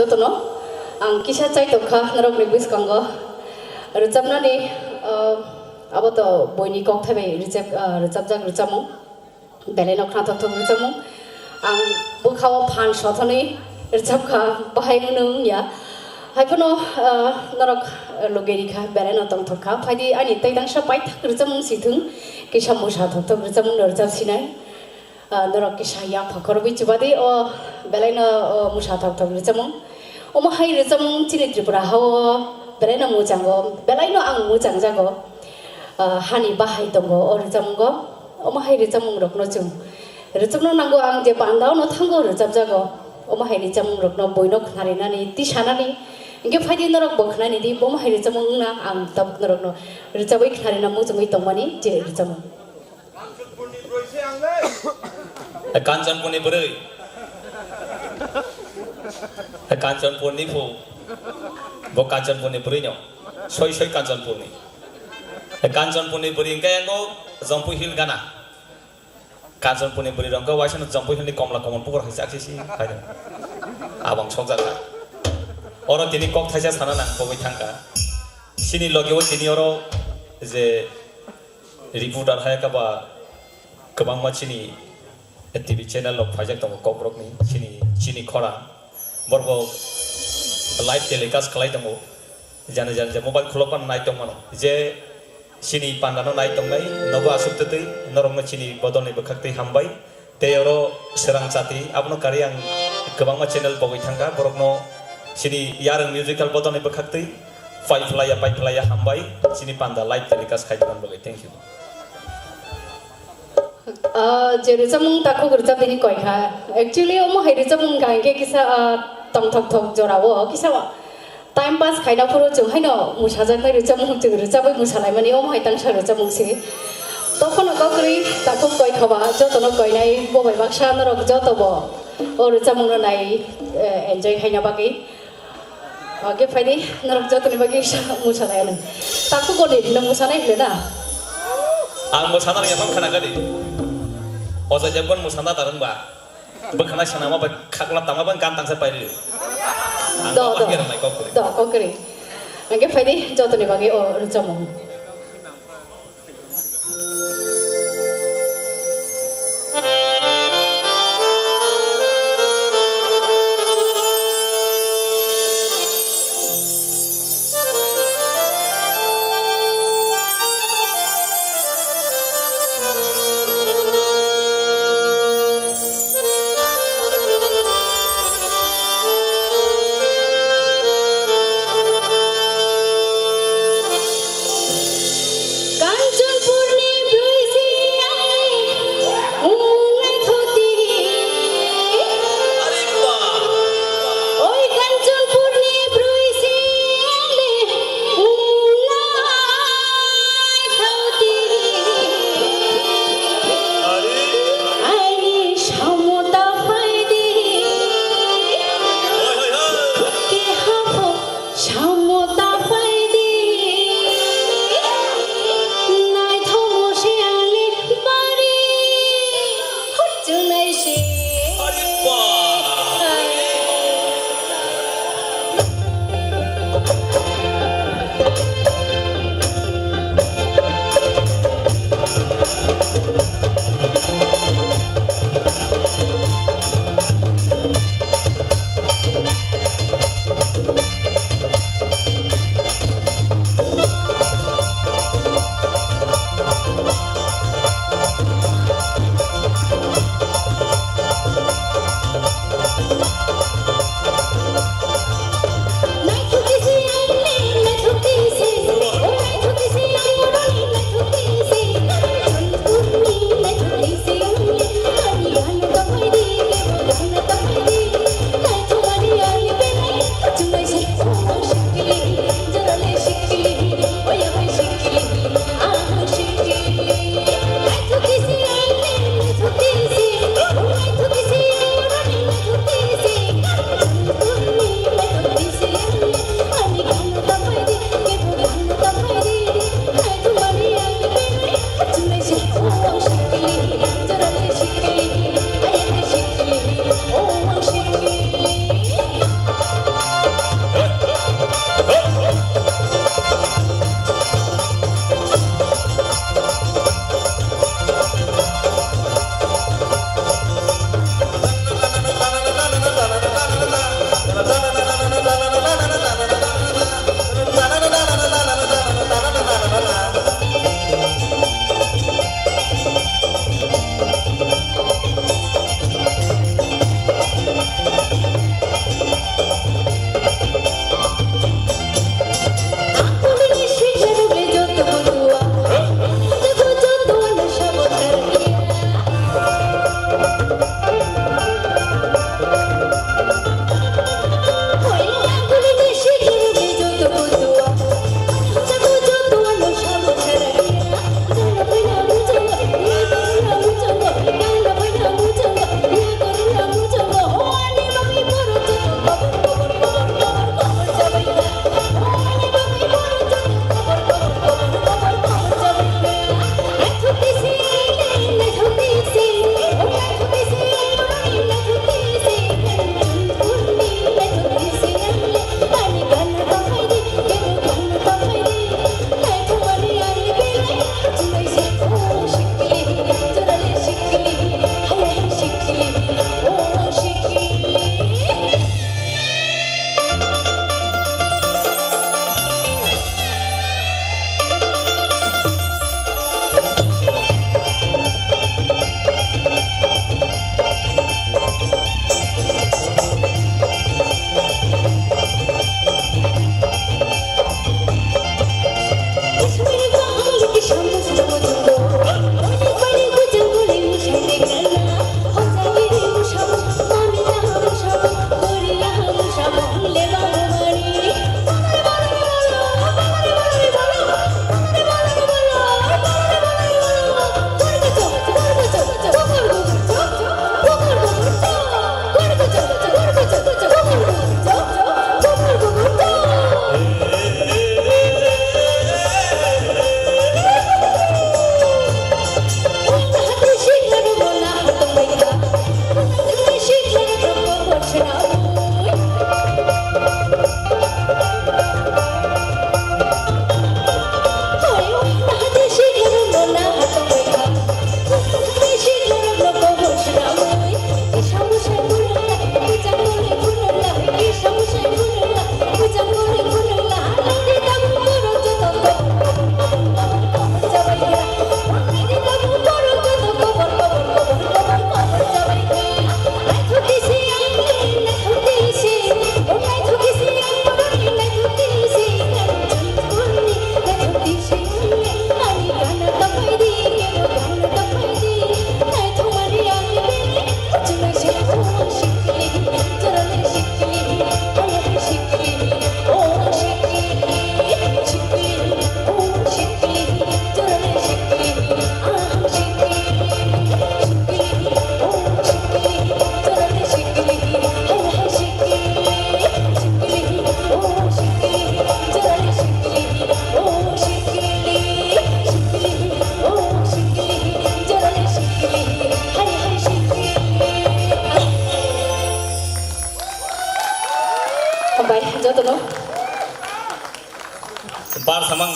Jotono ang kisa chai tongkha norokni bwskango rwchapnani, ah, abo to boini kokthai bai rwchap-, ah, rwchapjak rwchapmung. Belaino khnathokthok rwchapmung. Ang bwkhao phan sothonwi rwchapkha, bahai wngno wngya. Haiphano, ah, norok, ah, lugeri kha, belaino tongthok kha. Phaidi ani tei tangsa paithak rwchapmung si thung, kisa mwsa thokthok rwchapmungno rwchap sinai. Ah, norok kisa yapha khorokwi chubadi o belaino o mwsa thokthok rwchapmung. Omo hai rwchapmung chini Tripura hao belaino mwchango, belaino ang mwchangjago. Ah, hani bahai tongo o rwchapmungo. Omo hai rwchapmungrokno chwng rwchapno nango, ang je pandaono thango rwchapjago. Omo hai rwchapmungrokno boino khnarinani, tisanani. Hinkhe phaidi norok bo khnainidi, bomo hai rwchapmung wngna ang tabuk norokno rwchapwi khnarina muchungwi tongmani je rwchapmung. Kanchanpurni bwrwi. Kanchanpurni phu. Bo Kanchanpurni bwrwino. Soi soi Kanchanpurni. Kanchanpurni bwrwi hwnkhe yango Jampui Hill gana. Kanchanpurni bwrwi rok hwnkhe waisano Jampui Hillni komla komon bukur hai chak sisi hai. Abang sokjak kha. Oro tini kok thaisa sana nang pogwi thangkha. Chini logi o tini oro je reporter hai kha ba kwbangma chini T V channel rok phaijak tongo kokrokni chini, chini khorang. Borok bo live telecast khlai tongo. Jani jani je mobile khulokma nai tongmano. Je chini pandano nai tongnai, nogo aswk twtwi, norokno chini bodolni bwkhaktwi hambai. Tei oro Srang Chati, abono karwi ang kwbangma channel pogwi thangkha. Borokno chini Yarwng Musical bodolni bwkhaktwi pai phlaiya, pai phlaiya hambai. Chini panda live telecast khai tongmani bagwi. Thank you. Ah, je rwchapmung takhuk rwchapnini koi kha. Actually, omo hai rwchapmung wngkha hinkhe kisa, ah, tongthok thok jorao, kisa time pass khaina phuru chwng haino mwsajaknai rwchapmung chwng rwchapwi mwsalaimani, omo hai tangsa rwchapmung se. Tokhono kok kwrwi takhuk koi khaba, jotono koinai bo bai baksa norok joto bo o rwchapmungno nai, eh, enjoy khaina bagwi. Oke, phaidi, norok jotoni bagwi sa musalai ano. Takhuk goni no musanai hile na. Ang musana ya phang khana gadi. Oja jebon musana tarang ba. Bwkhana sana ma ba khakla tama ba gan tangsa pairi. Ang Do, ba do. Hangir nai kokri. Do, kokri. Oke, phaidi, jotoni bagwi o rwchapmung.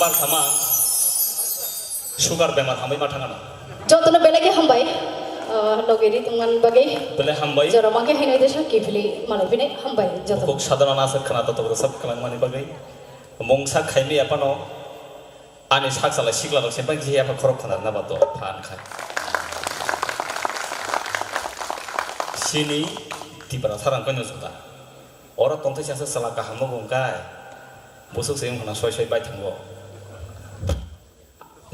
Sama sugar bemar hambai ma thangano. Jotono belai khe hambai, ah, logi ri tongmani bagwi. Belai hambai. Jora ma khe hinwi desa kiphilwi malai phini hambai jotono. Kok sadhana nasa khana to to sab kalangmani bagwi. Mungsa khaimi apano ani sak salai sikla rok se bang jiya pa khorok khana na ba to phan khai. Sini Tipra sarang kanya suda. Oro tongthai sasa sala kaham no bung kai. Busuk se wngkhana soi soi bai thango.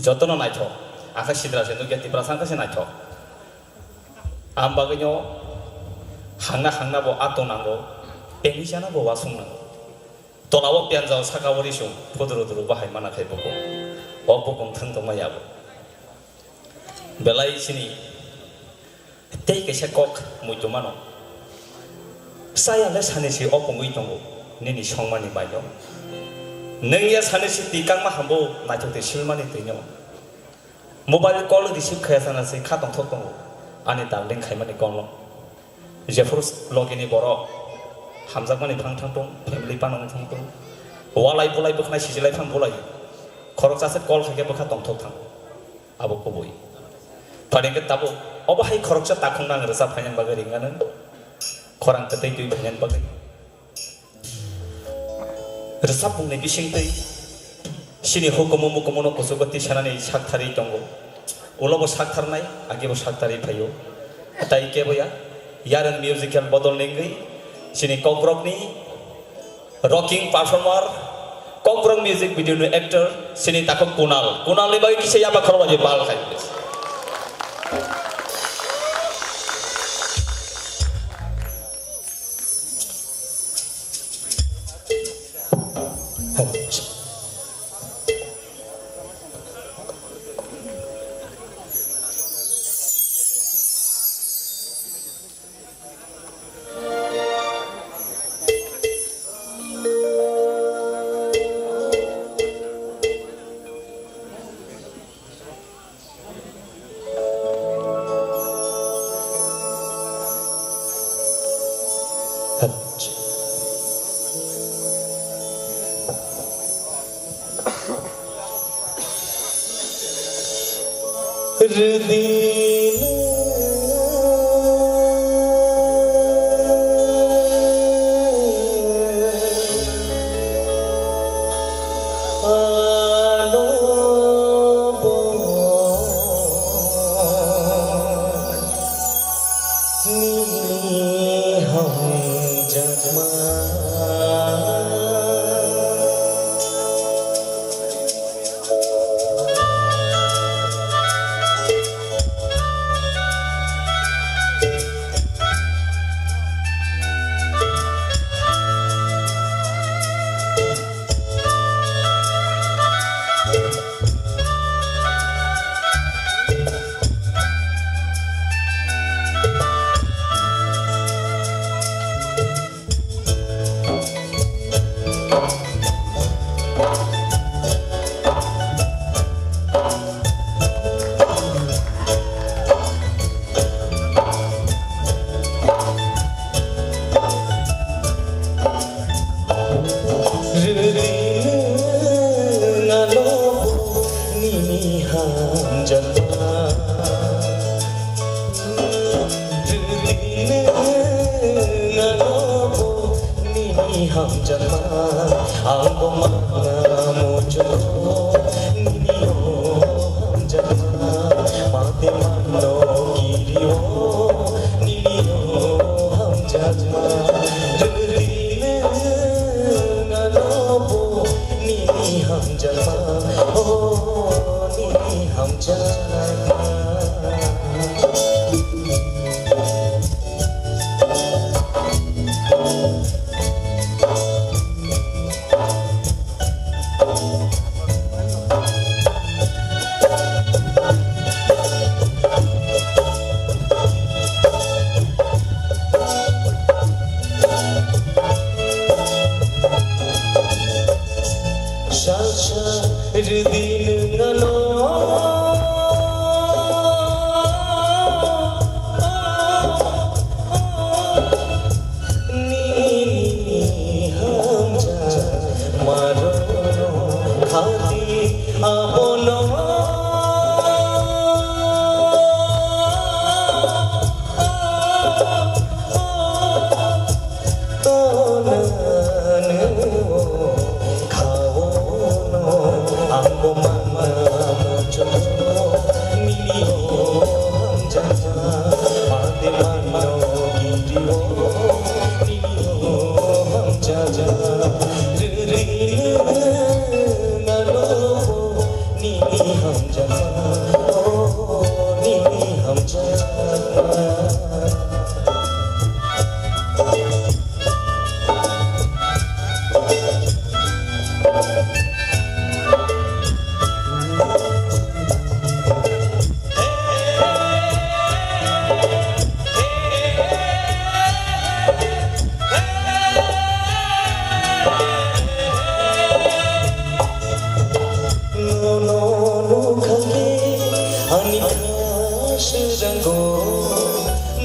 Jotono naithok, akha sidra se nukya Tiprasa wngkha se naithok. Am bagwino hangna hangna bo ato nango, teni chana bo wasung nango. Tola o pianjao saka o risung, phuduru duru bahai mana khai bukung. O bukung thang tongma yabo. Belai sini Tei kaisa kok muitu mano. Saya le sani si opungwi tongo, nini songmani baino. Nwng ya sani si tikangma hambo naithok twi silmani twino. Mobile call receive khaya sana si kha tongthok tongo, ani darling khaimani call no. Jephuru logini borok hamjakmani phang thang tong, family panong thang tong. Walai bulai bwkhnai sijilai phang bulai. Khoroksa se call khaikhe bwkha tongthok thang. Abo kubui. Pharing khe tabuk obo hai khoroksa takhuk nang rwchap phainani bagwi ringano. Khorang kwtwi twi phainani bagwi. Rwchapmungni bisingtwi sini hukumu mukumuno kuchugo tisanani saktharwi tongo. Ulobo saktharnai, agibo saktharwi phaio. Tai keboya, yarwng musical bodol nengwi sini Kokborokni rocking performer, Kokborok music video ni actor, sini takhuk Kunal. Kunal ni bagwi kisa yaba khorokba je bal khai. Nini hamjakma. Rwrwino nini hamjakma. Rwrwino nini hamjakma. Ang bo mangna muchung nini hamjakma. Mate mano kirio nini hamjakma. Rwrwino nini hamjakma, oh, nini hamjakma. Sal sal rwdi nwng ano. Ani kha srango,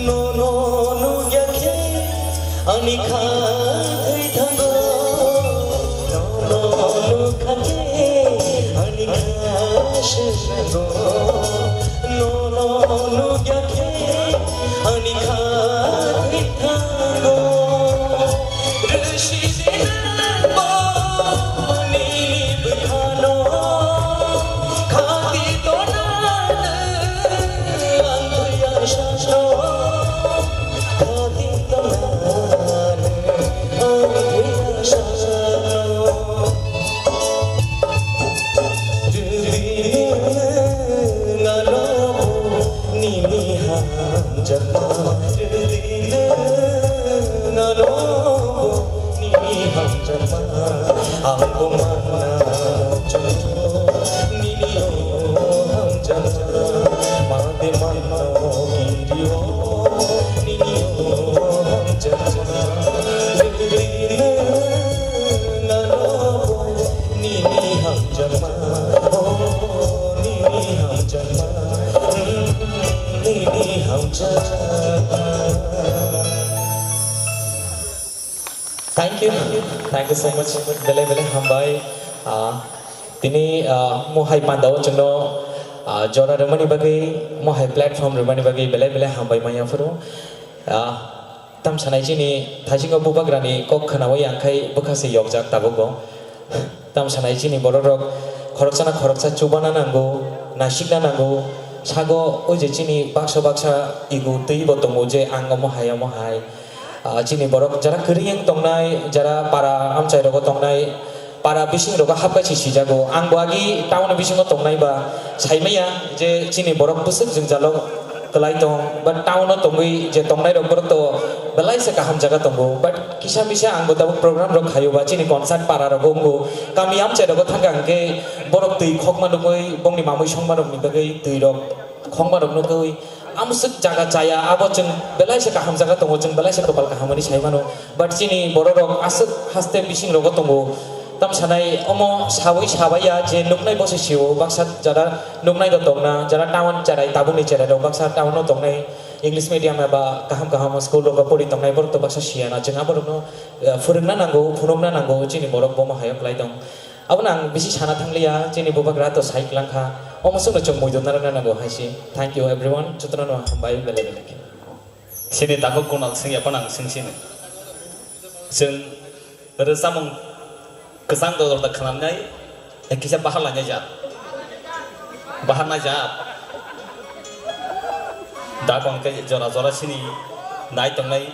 nono nukya khe, ani kha thwi thango. Nono nukha khe, ani kha srango, nono nukya khe, ani kha thwi thango. Nini hamjakma, nini hamjakma, ang bo manna muchungo, nini o hamjakma, mate manno kirio, nini o hamjakma, nini hamjakma, oh, nini hamjakma. Thank you, thank you so much. Belai belai hambai. Ah, tini, ah, mohai pandao chwngno, ah, jora rwmani bagwi, mohai platform rwmani bagwi belai belai hambai manya phuru. Ah, tam sanai chini thaisingo bubagrani kok khnawi ang khai bwkha se yokjak tabukbo. Tam sanai chini borok rok khoroksano khoroksa chubana nango, naisikna nango. Sago o je chini baksa baksa igu twi bo tongo je ang omo hai, omo hai. Ah, chini borok jara kwrwi wng tongnai, jara para amchai rogo tongnai, para bising rogo hapkai si sijago. Ang bo agi town bisingo tongnai ba saimaya je chini borok bwswk jwngjalo kwlai tong, but town o tongwi je tongnai rok borok to belai se kaham jaga tongo, but kisa misa ang bo tabuk program rok khayo ba chini concert para rok wngbo kami amchai rogo thangkha hwnkhe borok twi khokma nugwi bongni mamwi songma rokni bagwi twi rok khokma rok nugwi amswk jaga chaya abo chwng belai se kaham jaga tongo chwng belai se kopal kaham hwnwi sai mano, but chini borok rok aswk haste bising rogo tongo. Tam sanai omo sawi sabaiya je nuknai bo se sio baksa jara nuknai do tongna, jara town cherai, tabukni cherai rok baksa town o tongnai, English medium eba kaham kaham school rogo pori tongnai borok to baksa siya na, chwng aborokno, eh, phwrwngna nango, phunukna nango, chini borok bomo hayo kwlai tong. Abono ang bisi sana thangliya, chini bubagra to sai kwlangkha, omo swkno chwng muido narwkna nango hai se. Thank you everyone, jotono no hambai belai belai khe. Chini takhuk Kunal Singh ya phano ang sing sini. Chwng rwchapmung kwchang dodol da khwnamnai, eh, kisa bahar lainai jat. Bahar nai jat. Da kong khe jora jora chini nai tongnai.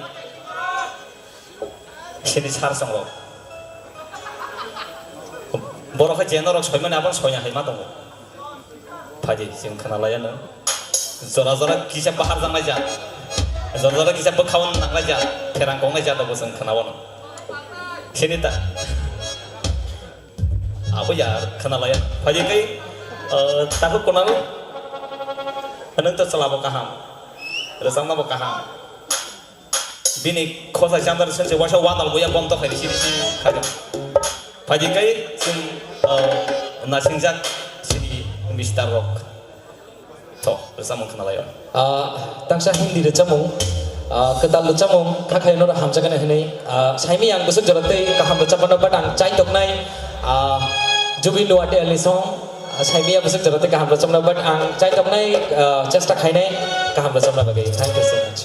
Sini sar songo. Borok khe je norok soimani aboni soina hai ma tongo. Phaidi, chwng khwnalaiya no. Jora jora kisa bahar jangnai ja. Jora jora kisa bwkhaon nangnai ja. Pherang kongnai ja tongo chwng khwnao no. Sini ta. Abo ya khwnalaiya. Phaidi kai, eh, takhuk Kunal. Nwng to chwla bo kaham. Rwchapma bo kaham. Bini khosai chandar sense waisa wanal buya bonto khaidi siri siri khaidi. Phaidi kai chwng, uh, nasingjak siri Mister Rock. To, rwchapmung khwnalaio. Ah, tangsa Hindi rwchapmung, ah, kwtal rwchapmung, kha khaino hamjakgani hwnwi, ah, saimi ang bwswk jora tei kaham rwchapmano, but ang chaitoknai, ah, Jubin Nuwate Ali song, ah, saimi ang bwswk jora tei kaham rwchapmano, but ang chaitoknai, ah, chesta khainai kaham rwchapna bagwi. Thank you so much.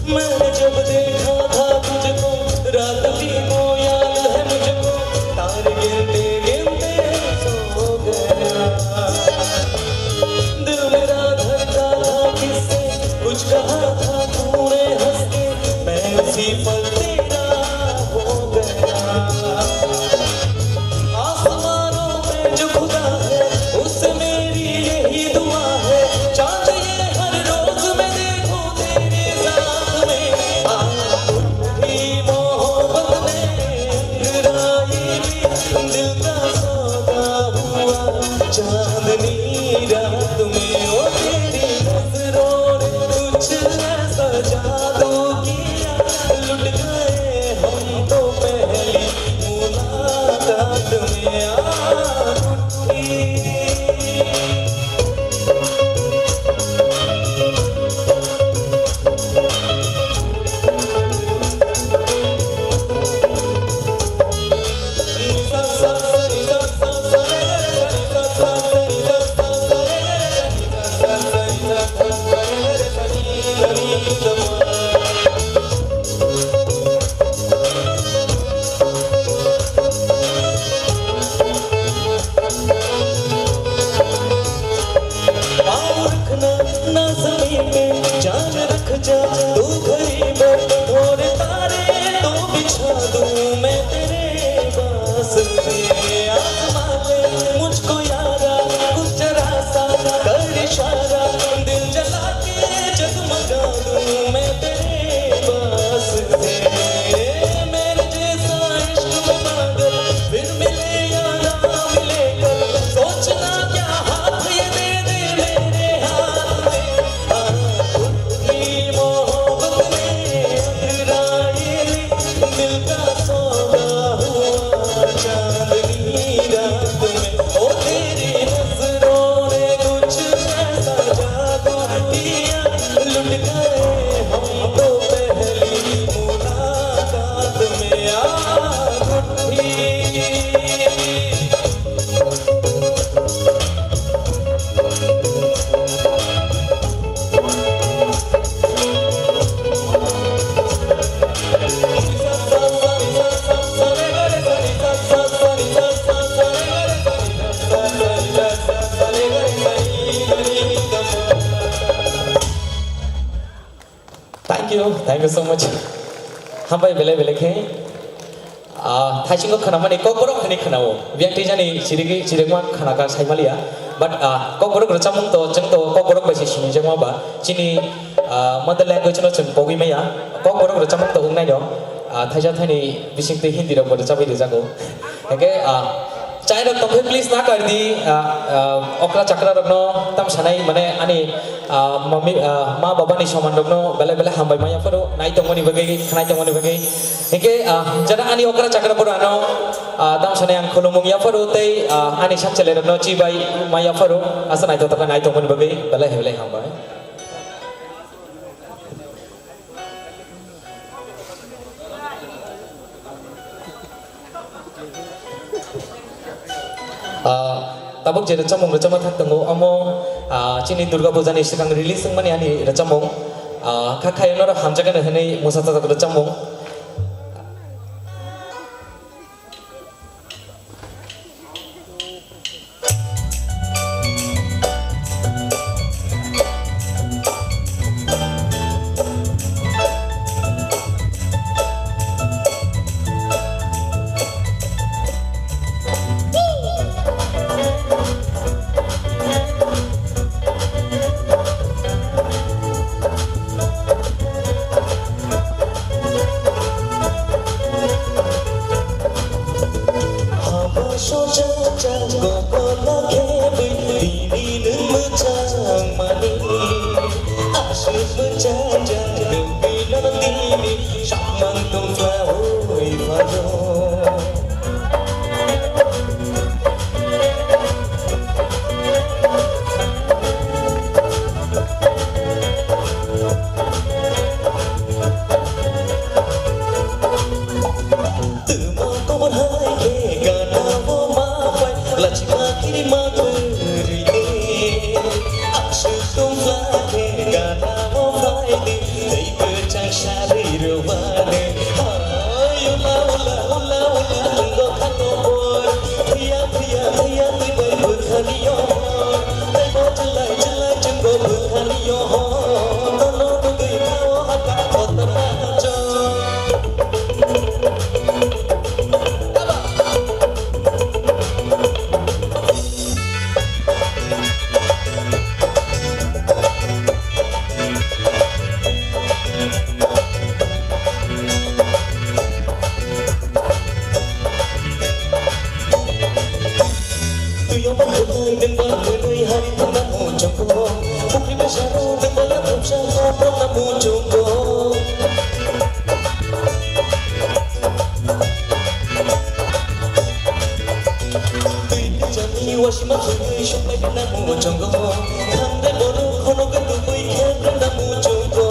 मैंने जब देखा था तुझको, रात भी वो याद है मुझको, तारे गिनते गिनते सो गया। दिल मेरा धड़का था किससे, कुछ कहा था तूने हंस के, मैं उसी पल तेरा Thank you so much. Hambai belai belai khe. Ah, thaisingo khwnamani kokborok hwnwi khwnao. Biyang twijani chirigwi chirigma khwnaka saimaliya. But, ah, kokborok rwchapmung to, chwng to kokborok bai se sinijakma ba. Chini, ah, mother language no chwng pogwi maya. Kokborok rwchapmung to wngnaino. Ah, thaisa thaini bisingtwi Hindi rokbo rwchapwi rwjago. Hingke, ah, chairok tongkhe please na kardi, ah, ah, okra chakra rokno tam sanai mane ani, ah, mami, ah, ma baba ni soman rokno belai belai hambai maya pharo nai tongmani bagwi, khnai tongmani bagwi. Hingke, ah, jara ani okra chakra pharo ano, ah, tam sanai ang khulumung ya pharo tei, ah, ani sak chele rokno chibai maya pharo asa nai tongthok nai tongmani bagwi belai belai hambai. Ah, tabuk je rwchapmung rwchapma thang tongo, omo, ah, chini Durga Puja ni swkang release wngmani ani rwchapmung. Ah, kha khayo norok hamjakgani hwnwi mwsa sajak rwchapmung. Haba soja jang gokol khe bui tini nwng mwchang mani. Aswk mwchang jang rwgwi no tini samang tongkla oi pharo. Twma kobor hai khe gana o ma pai, lachima kiri ma kwrwi de. Aswk tongkla khe gana o phai di, tei bwchang sarwi rwmani. Hai, ula, ula, ula, ula, wngkha kobor. Phiya, phiya, phiya, twi bai bwkhani yohor. Tei bo chwlai, chwlai, chwng bo bwkhani yohor. Nono nugwi tao haka kotor ma chwng. Tuyo ba khwnai nwng ba khwnai hari thangna muchungo. Pukri bwsaro nwng ba yaphuksa kotorna muchungo. Twi twijani wasima thwngwi suklai bina muchungo. Thangnai borok khonogwi tubui khe bina muchungo.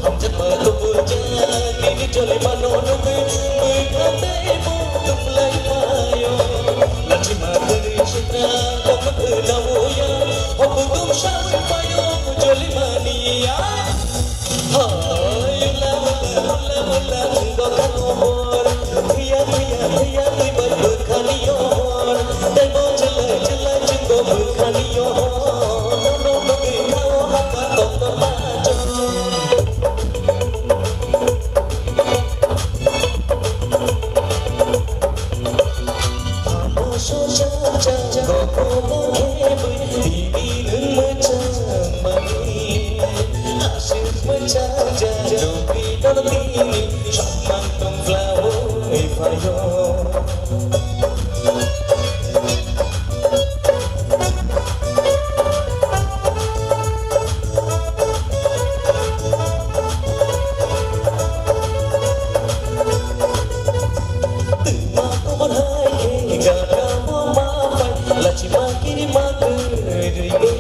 Hamjakma tubui jak nini joli mano nugwi. Mui khatei bo tuklai phaio. Lachima kwrwi sitra kok khwna uya. Hobu tum sawi phaio joli mania. Aswk mwchang jak rwgwi no tini samang tongkla oi phaio. Twma kobor hai khe gana o ma pai, lachima kiri ma kwrwi de.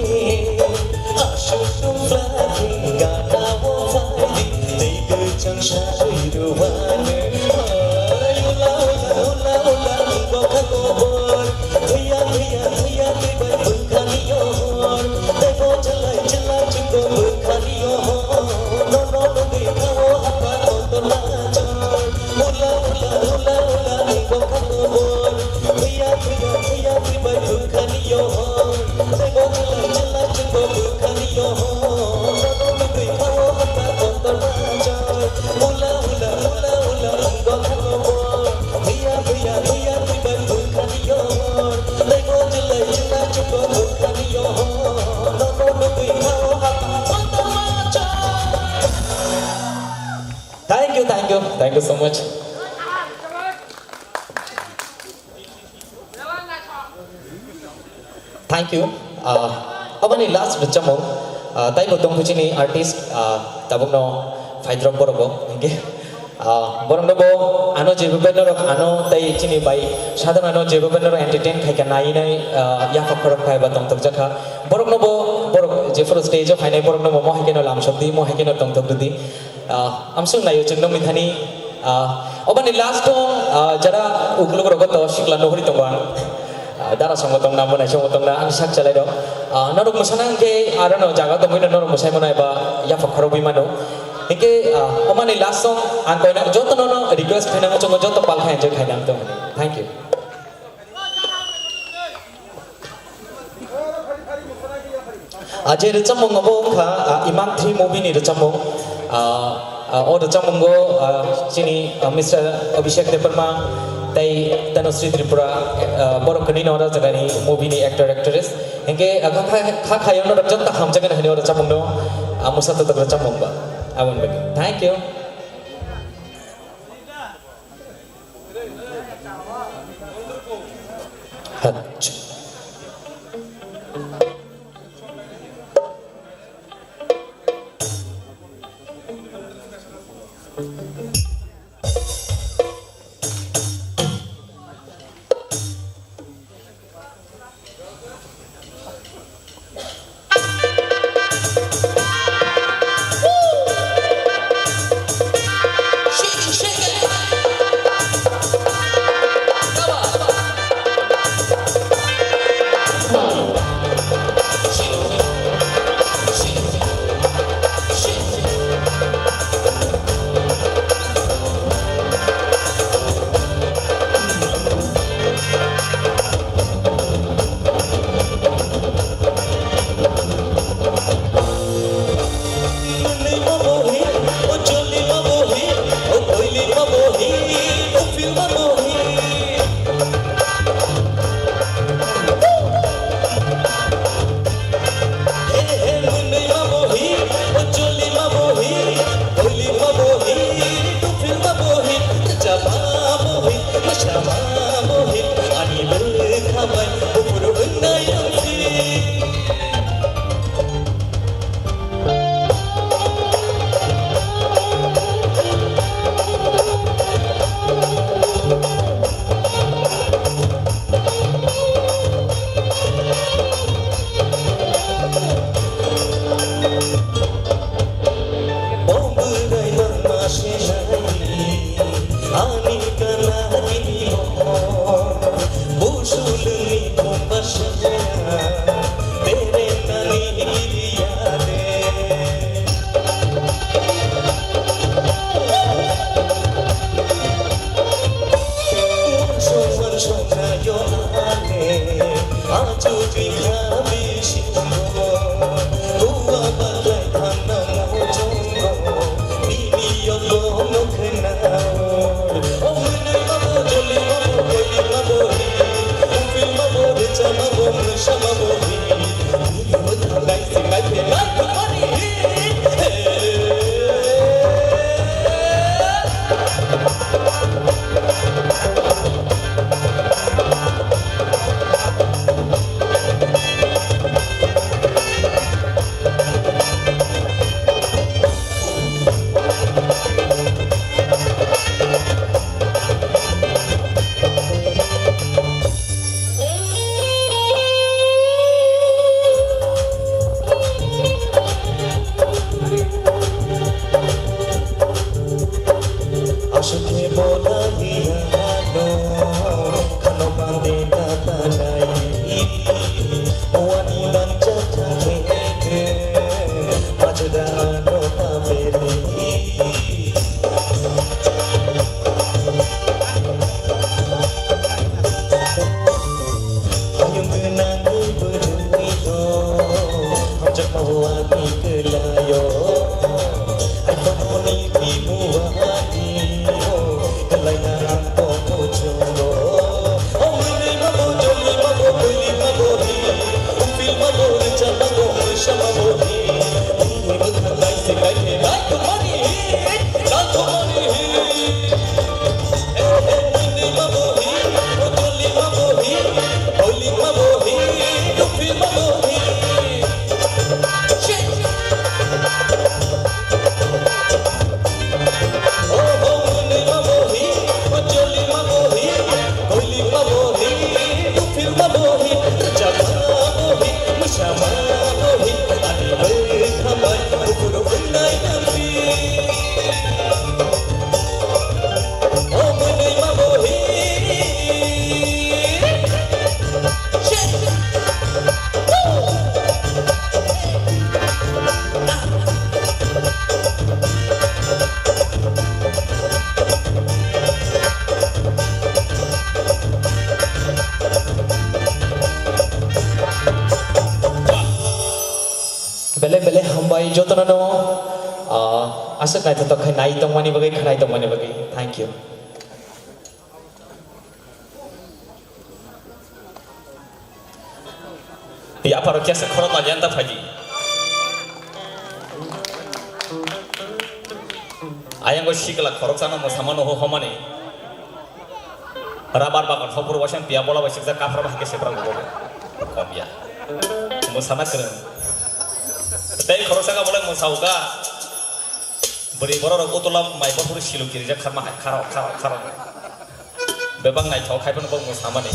Aswk tongkla khe gana o phai di, tei kwchang sarwi rwmani. Hai, ula, ula, ula, ula, Thank you so much. Thank you. Ah, aboni last rwchapmung, ah, taibo tongkhu chini artist, ah, tabukno phaidrop borok bo, hingke, ah, borokno bo ano jebo band rok ano tei chini bai sadharano jebo band rok entertain khaikha nai nai, ah, yaphak khorok phai ba tongthok jakha. Borokno bo, borok jephuru stage o phainai borokno bo mohai kheno lamsok di, mohai kheno tongthok rwdi. Ah, amswk naio chwng nokni thani, ah, obani last o, ah, jara uklok rogo to sikla nuhuri tongo ang. Ah, dara songo tongna, mwnai songo tongna, ang sak chalai rok. Ah, norok mwsana hwnkhe aro no jaga tongwi no norok mwsai mano eba yaphak khorokwi mano. Hwnkhe, ah, omani last song ang koina joto no no request khaina muchungo joto pal khai enjoy khaina ang tong. Thank you. Ah, je rwchapmung abo wngkha, ah, Iman three movie ni rwchapmung. Ah, ah, o rwchapmungo, ah, chini, ah, Mister Abhishek Debbarma tei Tanushree Tripura, ah, borok kwnwi no o jagani movie ni actor actress. Hinkhe, ah, kha, kha, kha, khayo norok joto hamjakgani hwnwi o rwchapmungno, ah, mwsa totok rwchapmung ba. Aboni bagwi. Thank you. Aswk khe bola liya no, khano bande ta tanai. Wani bangcha thangkhe khe, majra no ta beri. Hayung gwnang bwrwi rok, hamjakma wani kwlaio. Aiphamoni bibuani o, kwlaina ang tongmo chungo. O mwnwi mabo, joli mabo, kwli mabo hi, upil mabo, rwchap mabo hi. Bini bwkhak naisi bai khe nai thumani hi, nai thumani hi. Belai belai hambai jotono no, ah, aswk naithothok khe nai tongmani bagwi, khwnai tongmani bagwi. Thank you. Yapharo kesa khorok naliya ta phaidi. Ayang go sikla khorok chana mo samano ho homani. Rabar bagan hopor waisa piya bola bai sikjak kaphra bai hake sepra gubo. Komya. Mwsana kwrwng. Tei khoroksa ka bolai mwsauka. Bwrwi borok rok utula mai bopor silu kirijak kharma hai kharo kharo kharo. Bebak naithok hai phano bok mwsamani.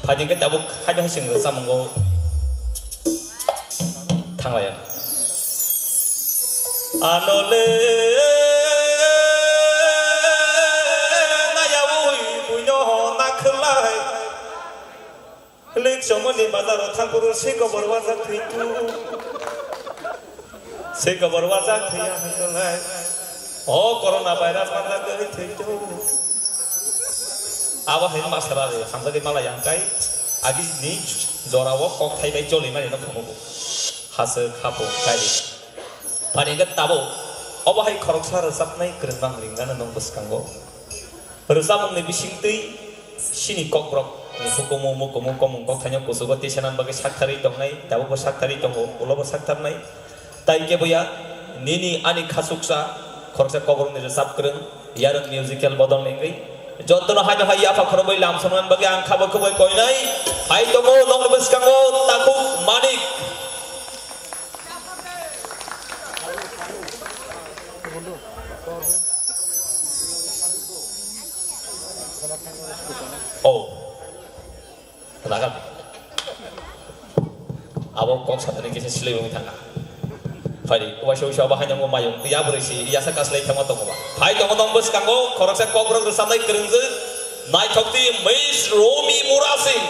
Phaidi khe tabuk hai hai sing rwchapmungo. Thanglaiya. Anole naya ui buino nakhlai. Lik somoni bazaro thangkuru si kobor wajak thwitu. Si kobor wajak thwiya hwnlai. O corona virus manjak gwi thwitu. Abo hai masara hamjagwi mala yang kai. Agi ni jora o kok thai bai joli mani no phunugo. Haswk hapung kairi. Phaidi hwnkhe tabuk obo hai khoroksa rwchapnai kwrwng bang ringano nwng bwskango. Rwchapmungni bisingtwi chini kokborokni hukumu mukumu komung kokthaino kuchugo tisanani bagwi saktharwi tongnai, tabukbo saktharwi tongo, ulobo saktharnai. Tai keboya nini ani khachuksa khoroksa kokborokni rwchap kwrwng Yarwng Musical bodolni wngwi jotono haino hai yapha khorokbai lamsonani bagwi ang khabo khoboi koinai. Hai tongo nokni bwskango Takhuk Manik. Oh. Raga. Abo kok satani kisa silai wngwi thangkha. Phaidi, uaisa uaisa abo haino wngwi mayung. Ya bwrwi si, ya sa kaslai thangma tongo ba. Phai tongo nong bwskango, khoroksa kokborok rwchapnai kwrwngjwk. Naithok di Miss Romi Murasing.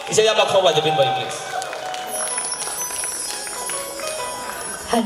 Kisa ya ba khorok bai de bin bai, please. Hai.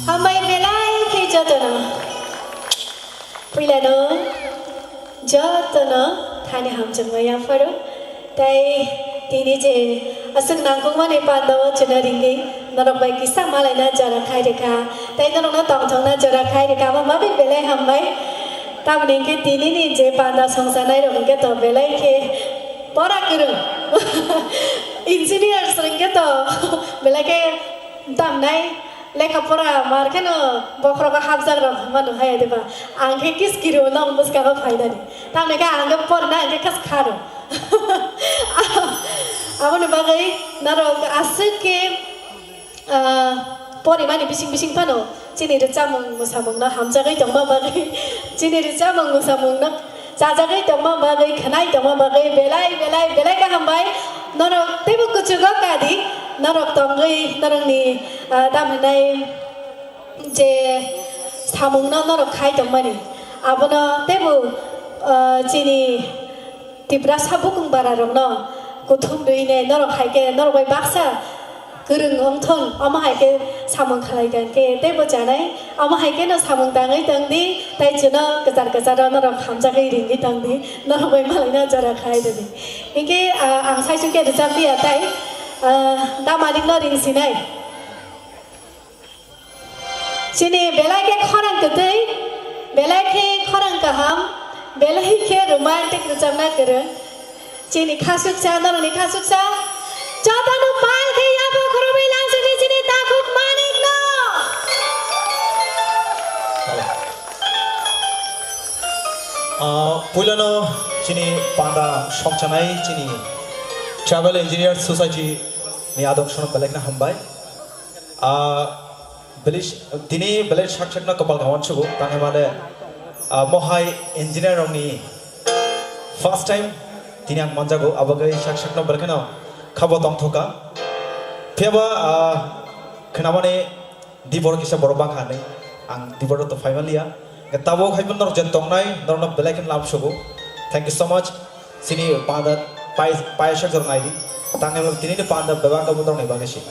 Hambai belai khe jotono. Puilano jotono thani hamjakma yapharo. Tei tini je aswk nangkukmani pandao chwna ringwi norok bai kisa malaina jora khai rwkha. Tei norokno tongthokna jora khai rwkha. Amo bagwi belai hambai. Tamoni hwnkhe tinini je panda songcharnai rok hwnkhe to belai khe pora kwrwng. Engineers rok hwnkhe to belai khe tamnai. Lekha pora mar kheno bokhorogo hapjak rok hwnma nung haya diba? Ang khe kiskiri o nong bwskango phainani. Tamni khe ang khe porina ang khe khas kharo. Aboni bagwi norok aswk khe, ah, porimani bising bising phano chini rwchapmung mwsamungno hamjagwi tongma bagwi, chini rwchapmung mwsamungno chajagwi tongma bagwi, khwnai tongma bagwi belai, belai, belai kaham bai. Norok teibo kuchugo kadi, norok tongwi, norokni, ah, tamo hinai je samungno norok khai tongmani, abono teibo, ah, chini Tiprasa bukung bara rokno kuthum rwinai norok hai khe norok bai baksa kwrwng wngthung, omo hai khe samung khlai kha hwnkhe teibo chanai, omo hai kheno samung tangwi tongdi, tei chwno kwchar kwcharo norok hamjagwi ringwi tongdi, norok bai malaina jora khai rwdi. Hinkhe, ah, ang saichung khe rwchapli ya tei, ah, da manikno ring sinai. Chini belai khe khorang kwtwi, belai khe khorang kaham, belai khe romantic rwchapna kwrwng. Chini khasuksa, norokni khasuksa. Jotono pal khe yapha khorobwi langsini chini Takhuk Manikno. Ah, puilano chini panda songchanai chini Tribal Engineers Society ni adong sono belai kheno hambai. Ah, belai s-, tini belai sak sakno kopal kaham sugo, tangwi male, ah, mohai engineer rokni first time tini ang manjago, abo khe sak sakno belai kheno khabo tongthoka. Phiyaba, ah, khnamani di borok kisa borok bangkha hinwi ang di borok to phai manliya. Tabuk hai norok je tongnai, norokno belai kheno lam sugo. Thank you so much. Chini panda pai, pai sak jor nai di. Tangwi tini ni panda bebak khe norokni bagwi si.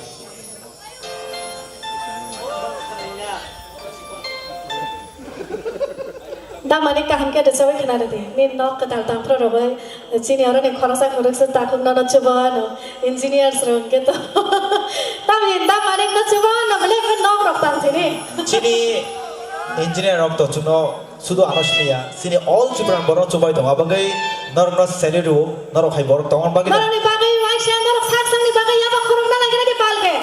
Damani kaham khe rwchapwi khna rwdi. Nini nok kwtal tangphro rwbai. Chini oroni khoroksa khoroksa takhuk nono chuba ano. Engineers rok hwnkhe to. Tamni damani no chuba ano bwlai khe nok rok tang thini. Chini engineer rok to chuno sudu ano siniya. Chini all Tripura borok chubai tongo. Abagwi norokno salute rwo. Norok hai borok tongmani bagwi no. Norokni bagwi waisa norok sak sakni bagwi yaba khorokna nangkhe nangkhe palkhe.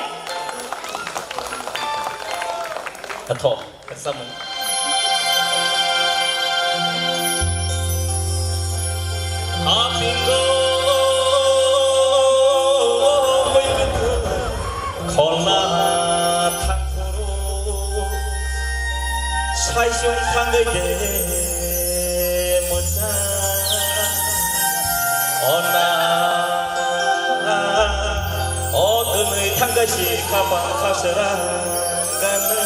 Atho, samung. Hapingo, khorna thangphuru, saisung thangwi de. Ona, o kwnwi thangkha si khapang khaswra gana.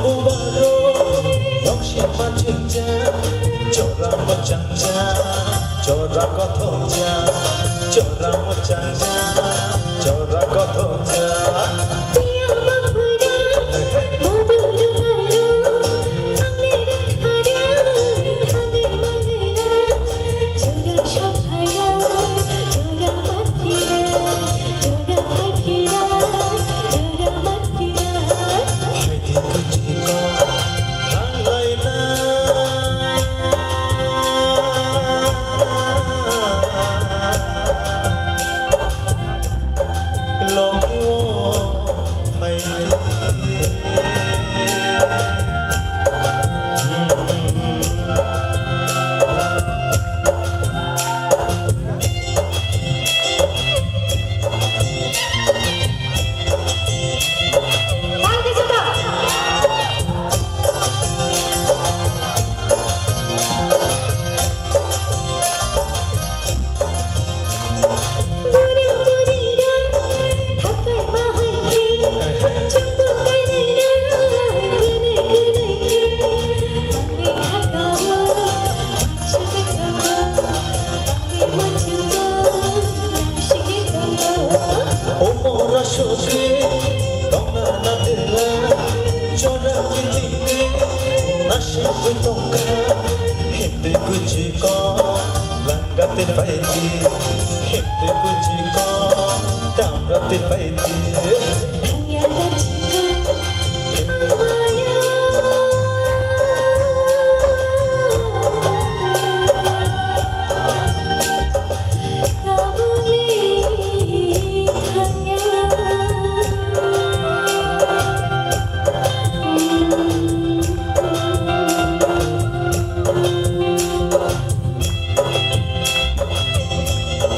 Bubaro, nokshi machingja, chora machangja, chora kothokja, chora machangja, chora kothokja. Gati paiti, hete kuchiko, tamrati paiti.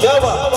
Kya baat?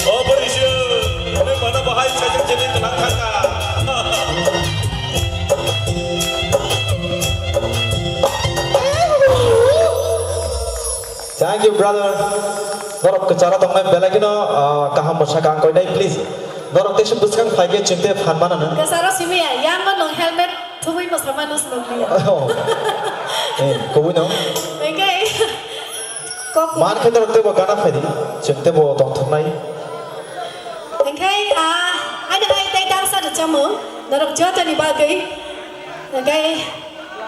O Borisu, nini mano bahai sajak jeni tenang thangka. Thank you, brother. Norok kwcharo tongnai belai kheno, ah, kaham mwsa kang koinai, please. Norok teisa bwskang phaikhe chwngte phan manano. Kwcharo simiya, yang no nung helmet thumui mwsa mano swnam liya. Oh. Eh, kubui no. Engke. Kok man khe norok tebo gana phaidi, chwng tebo tongthoknai. Engke, ah, ani hai tei dangsa rwchapmung, norok jotoni bagwi. Engke,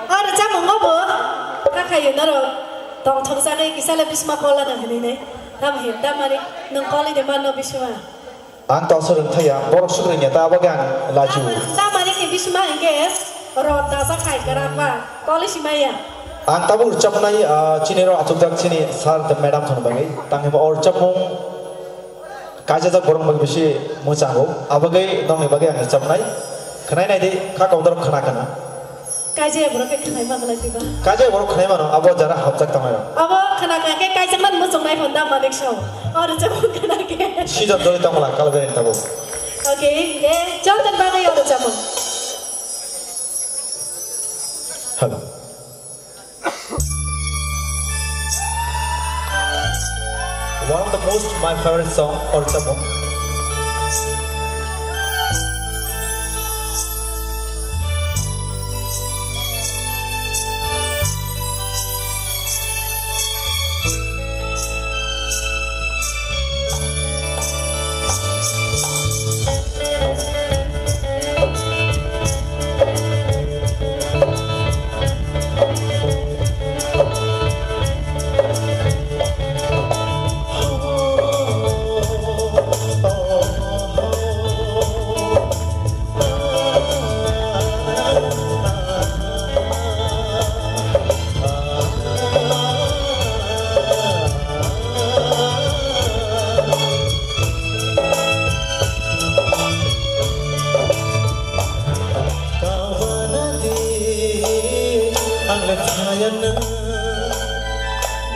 o rwchapmungo bo, kakhayo norok tongthokjagwi kisale bisma kolana hinwi nai. Tamo hin, tamari, nwng kolwi de manno bisma. Ang to aswk rwngthaya, borok swk rwngya, ta bagwi ang laju. Tamari ni bisma hwnkhe rot dajak hai kwrak ba, policy maya. Ang tabuk rwchapnai, ah, chini rok achukjak chini sir tei madam thani bagwi. Tangwi bo o rwchapmung kaijajak borok bagwi bisi mwchango. Abagwi nokni bagwi ang rwchapnai. Khwnai nai di, kha kokdorok khna khna. Kaijaya borok khe khwnai ma glai diba? Kaijaya borok khwnai mano, abo jara hapjak tongmani. Abo khna kha khe kaijaknani muchungnai phone da manik sao. O rwchapmung khna khe. Season joli tongmala kalbeni tabuk. Okay, de, chondon bagwi o rwchapmung. Hello. One of the most my favorite song, o rwchapmung.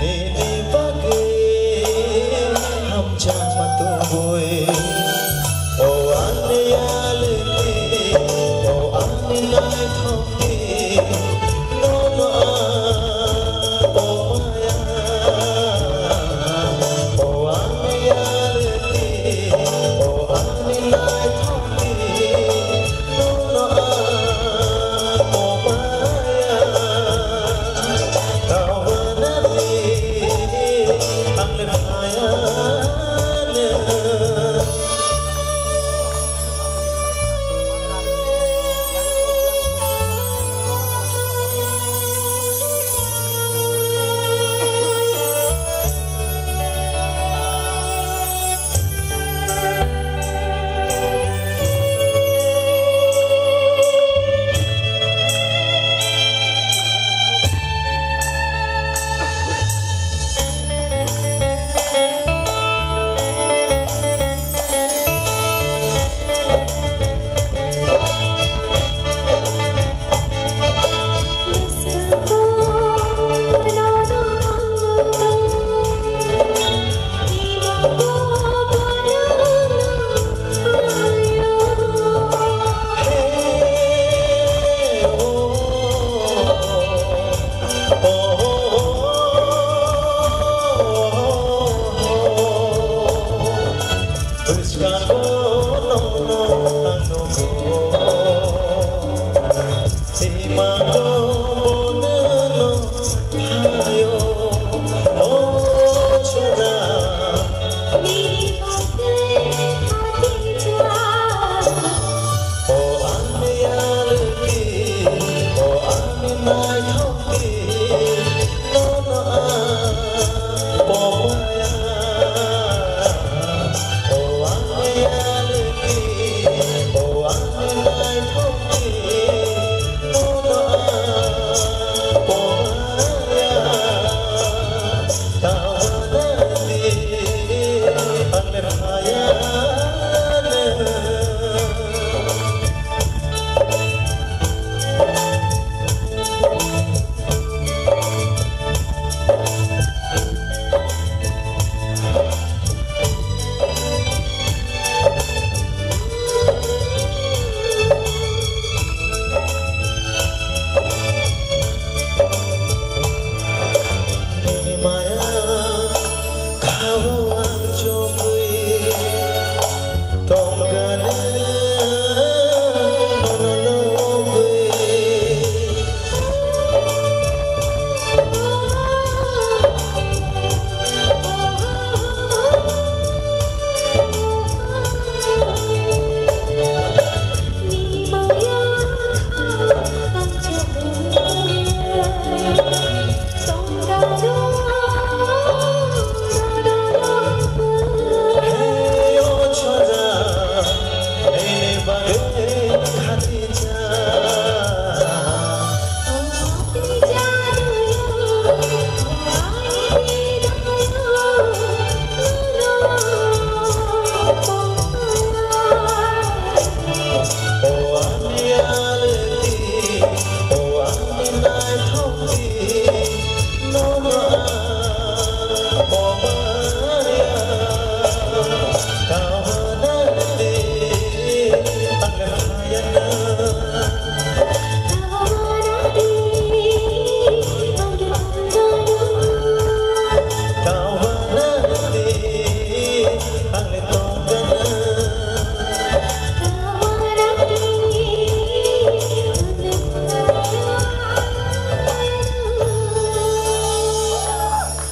Nini bagwi hamjakma tubui. O ani aliti, o ani naithokti, nono ang pomaya. O ani aliti, o ani naithokti, nono ang pomaya. Kawanani ang lepayana.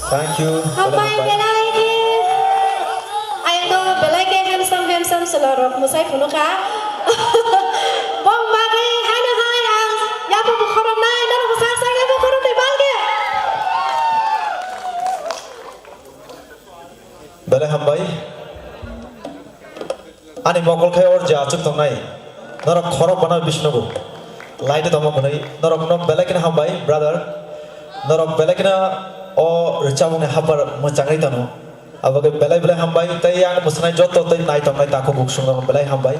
Thank you. Hambai belai khe. Ayang no belai khe handsome, handsome chwla rok mwsai phunukha. Bong bagwi haino hai ang yapha bo khoroknai, norok bwsa sak yapha khoroknai bal khe. Belai hambai. Ani mokol khai or je achuk tongnai. Norok khorok bana bisnogo. Light tongma mwnwi. Norok no belai kheno hambai, brother. Norok belai kheno o rwchapmung ni haphar mwchangwi tano. Abo khe belai belai hambai. Tei yang mwswnai joto tei nai tongnai takhuk buksung rok belai hambai.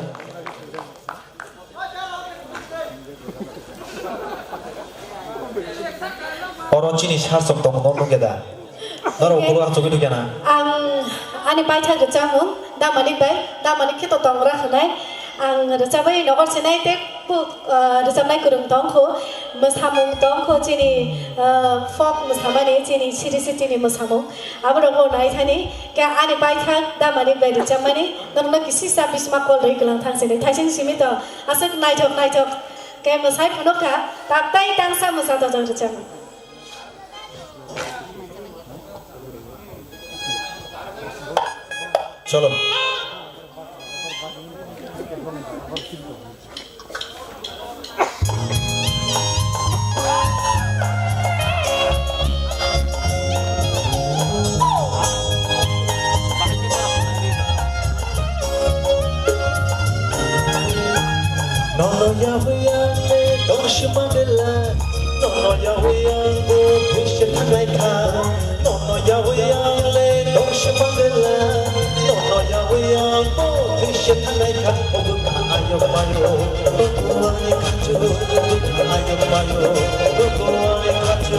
O Oro chini sir song tongo, no nukya da? Norok ukuluk achugwi nukya na? Ang ani paithak rwchapmung, Damanik bai, Damanik khe to tongra hwnai. Ang rwchapwi nokol sinai tei kuk, ah, rwchapnai kwrwng tong kho, mwsamung tong kho chini, ah, folk mwsamani, chini siri si chini mwsamung. Aborok bo nai thani, khe ani paithak Damanik bai rwchapmani, norokno kisisa bisma call rwi kwlang thang sini. Thaising simi to aswk naithok naithok khe mwsai phunuk kha, tak tai tangsa mwsa dojak rwchapmung. Cholo. Nono yawi ang le tong sima bela. Nono yawi ang bo thwi se thangnai kha. Nono yawi ang le tong sima bela. Nono yawi ang bo thwi se thangnai kha. Obo kha ayok mayo. Obo ani khachu. Obo kha ayok mayo. Obo ani khachu.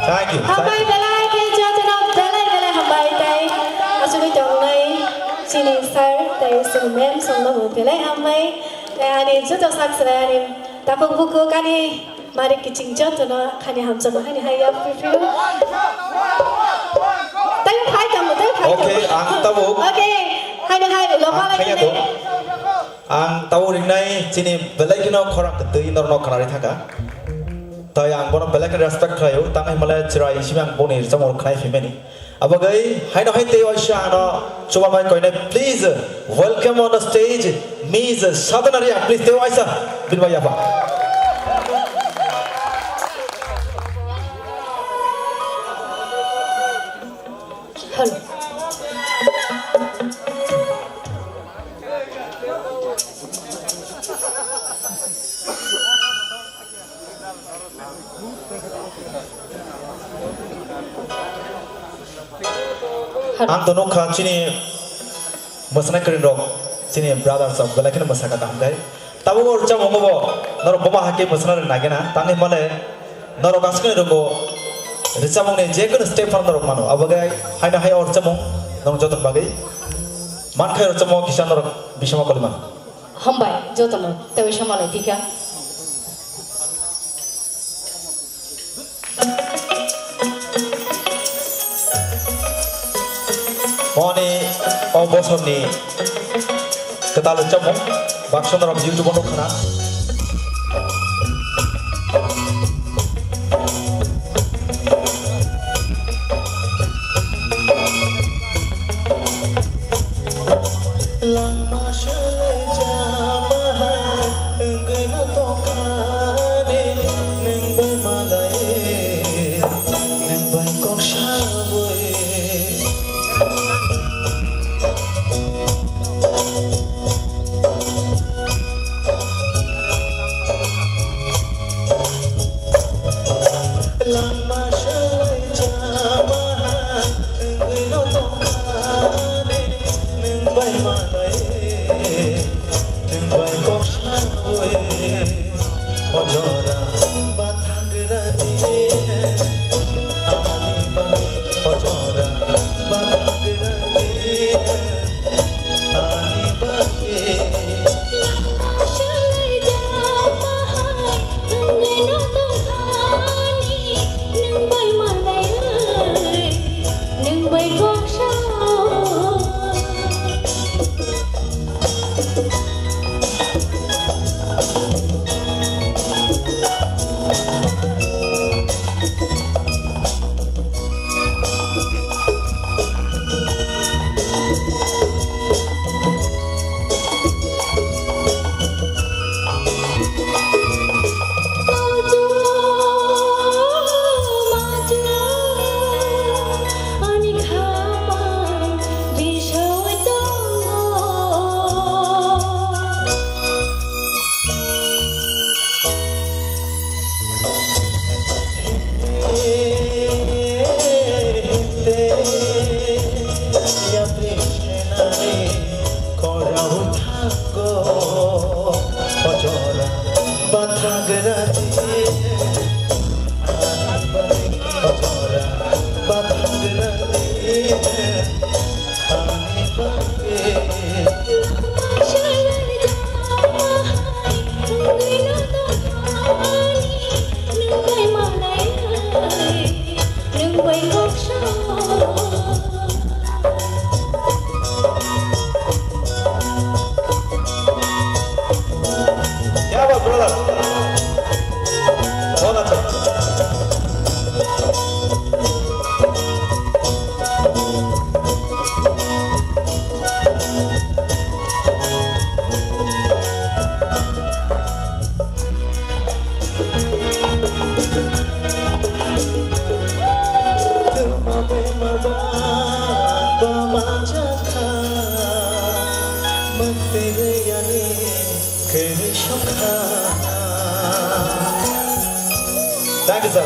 Thank you. Hambai belai khe jotono belai belai hambai tei asugwi tongnai chini sir tei chini ma'am songno bo belai hambai. Tei ani joto sak chwrai ani takhuk bukhuk ani mari kiching jotono khani hamjakma hani hai yak piphru. Tei phai tamo Abo. Okay, haino hai, ulo ang palai khaya khe. To. Ang tabo ringnai chini belai kheno khorang twi norno khanari thaka. Tai ang bono belai kheno respect khlaio, tang himale chwrai simi ang boni rwchapmung khnai phimani. Abo gai haino hai tei waisa ano chuba mai koine, please welcome on the stage, Miss Sadhana Reang, please tei waisa bini bai yapha. Hello. Ang to nukha chini mwsana kwrwng rok, chini brothers rok belai kheno mwsakha kaham khe. Tabuk o rwchapmung bo norok boba hakhe mwsana rwna nagena, tangwi male norok aswkni rwgo rwchapmung ni je kono step phano norok mano. Abo khe haino hai o rwchapmung norok joto bagwi mankhe o rwchapmung kisa norok bisingma koli mano. Hambai jotono tei samalai thikha. Moni o bosorni kwtal rwchapmung baksa norok YouTube-o nukha na. Langma swlai jama hai wngwi no tongkha de, nwng bai malai, nwng bai kok sawi. Langma swlai jama hai wngwi no tongkha de, nwng bai malai, nwng bai kok sawi. O jora bathang rani, ani bai o jora bathang rani. Thank you, sir.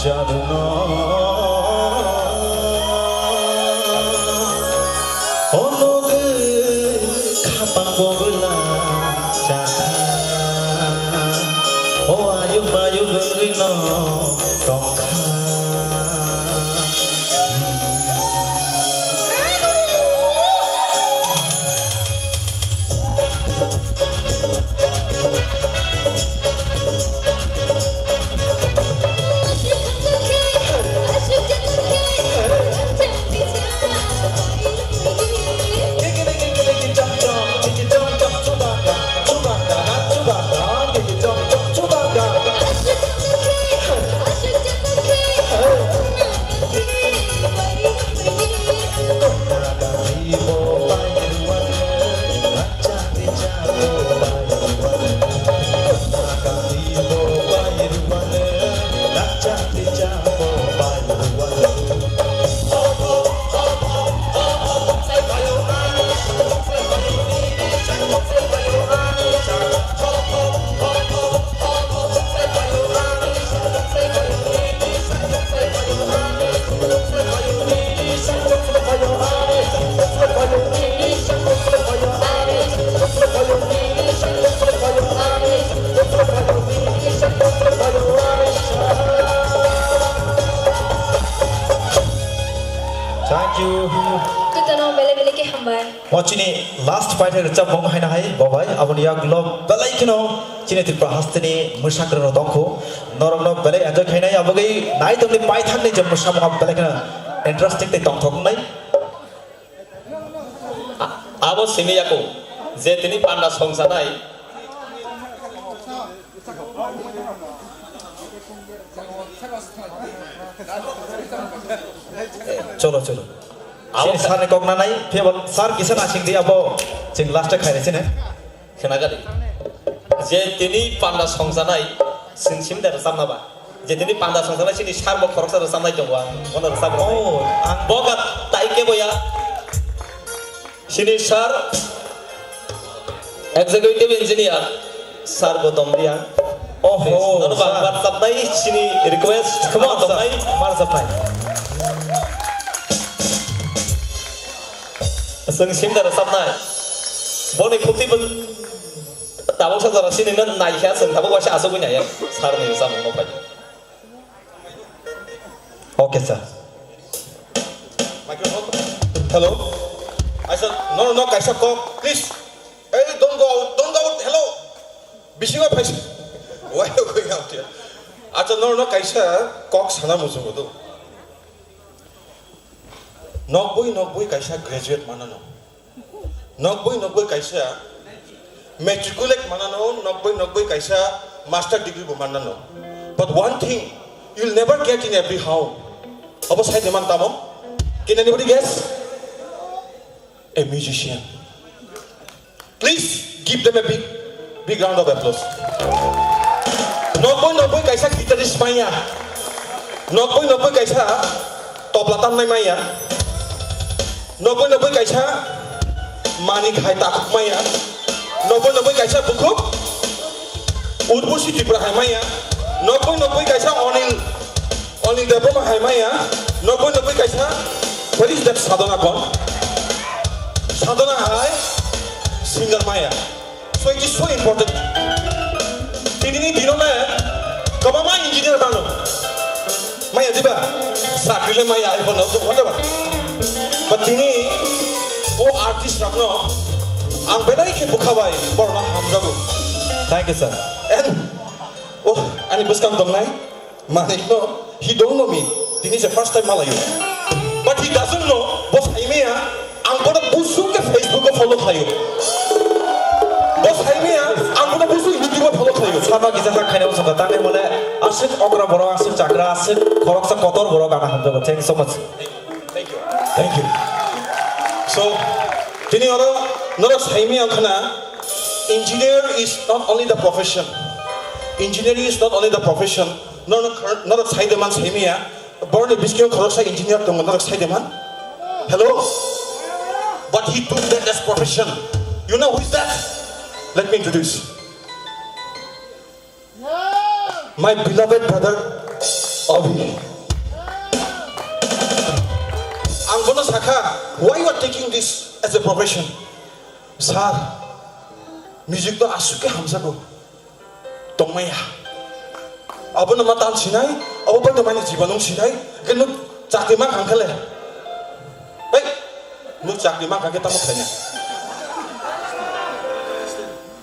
Jaduno onogwi khapang bogwla chakha, o ayuk mayuk wngwino tongkha. Tutono belai belai khe hambai. O chini last paithak rwchapmung haino hai bo bai, aboni yagulo belai kheno chini Tripura hasteni mwsakrok rok tongkho. Norokno belai enjoy khainai, abogwi naitokni paithakni je mwsamung abo belai kheno interesting tei tongthoknai. A-, abo simi yaku je tini panda songsanai. Cholo, cholo. Abo sini sir ni kok nanai, phiyaba sir kisa nasing di abo, chwng last e khairesi ne. Khwnagadi. Je tini panda songjanai, chwng sim de rwchapna ba. Je tini panda songjanai, chini sir bo khoroksa rwchapnai tongo, ang bono rwchap rwnai. Oh, ang bo ka tai kebo ya. Sini sir, executive engineer, sir bo tong dia. Oho, nono sir. Bang WhatsApp nai sini request, come on, sir. Tong nai. WhatsApp nai. Seng sim da WhatsApp nai. Boni phuti bo tabok sa jora sini no nai kha, seng tabok wasa asuk nai ya. Sir ni WhatsApp mo pai. Okay, sir. Microphone. Hello. I said, no, no, no, kaisa kok, please. Hey, don't go out, don't go out. Hello. Bisingo phaisa. Why are you going out here? Acha, no, no, kaisa kok sana muchungo do. Nokboi, nokboi kaisa graduate manano. Nokboi nokboi kaisa matriculate manano, nokboi nokboi kaisa master degree bo manano. But one thing you'll never get in every home. Abo sai de man tamo? Can anybody guess? A musician. Please give them a big, big round of applause. Nokboi nokboi kaisa guitarist maya. Nokboi nokboi kaisa tobla tamnai maya. Nokboi nokboi kaisa manik hai takhuk maya. Nokboi nokboi kaisa bukhuk Urbusi Tripura hai maya. Nokboi nokboi kaisa Onil, Onil Debbarma hai maya. Nokboi nokboi kaisa, where is that Sadhana kon? Sadhana hai singer maya. So it is so important. Tini ni dino le kwbangma engineer mano. Maya diba? Sakri le maya, iPhone no, whatever. But tini o artist rokno ang belai khe bukha bai, borno hamjago. Thank you, sir. And, oh, ani bwskang tongnai. Manik no, he don't know me. Tini se first time malayo. But he doesn't know, boss Aimea, ang bono busuk ke Facebook o follow khlayo. Boss Aimea, ang bono busuk YouTube o follow khlayo. Sama kisa sak khaina usung ka, tangni mole aswk okra borok, aswk chakra, aswk khoroksa kotor borok ana hamjago. Thank you so much. Thank you. Thank you. So, tini oro norok saimi ang khana, engineer is not only the profession. Engineering is not only the profession. Norok, norok sai de man saimi ya. Borni biskingo khoroksa engineer tongo, norok sai de man. Hello? But he took that as profession. You know who is that? Let me introduce. My beloved brother, Obi. Ang bono sakha, why you are taking this as a profession? Sir, music to aswk khe hamjago. Tongmaya. Abono ma tan sinai, abo bai to mani jibanung sinai, khe nuk chakri ma khang khe le. Hey, nuk chakri ma khang khe tamo khaina.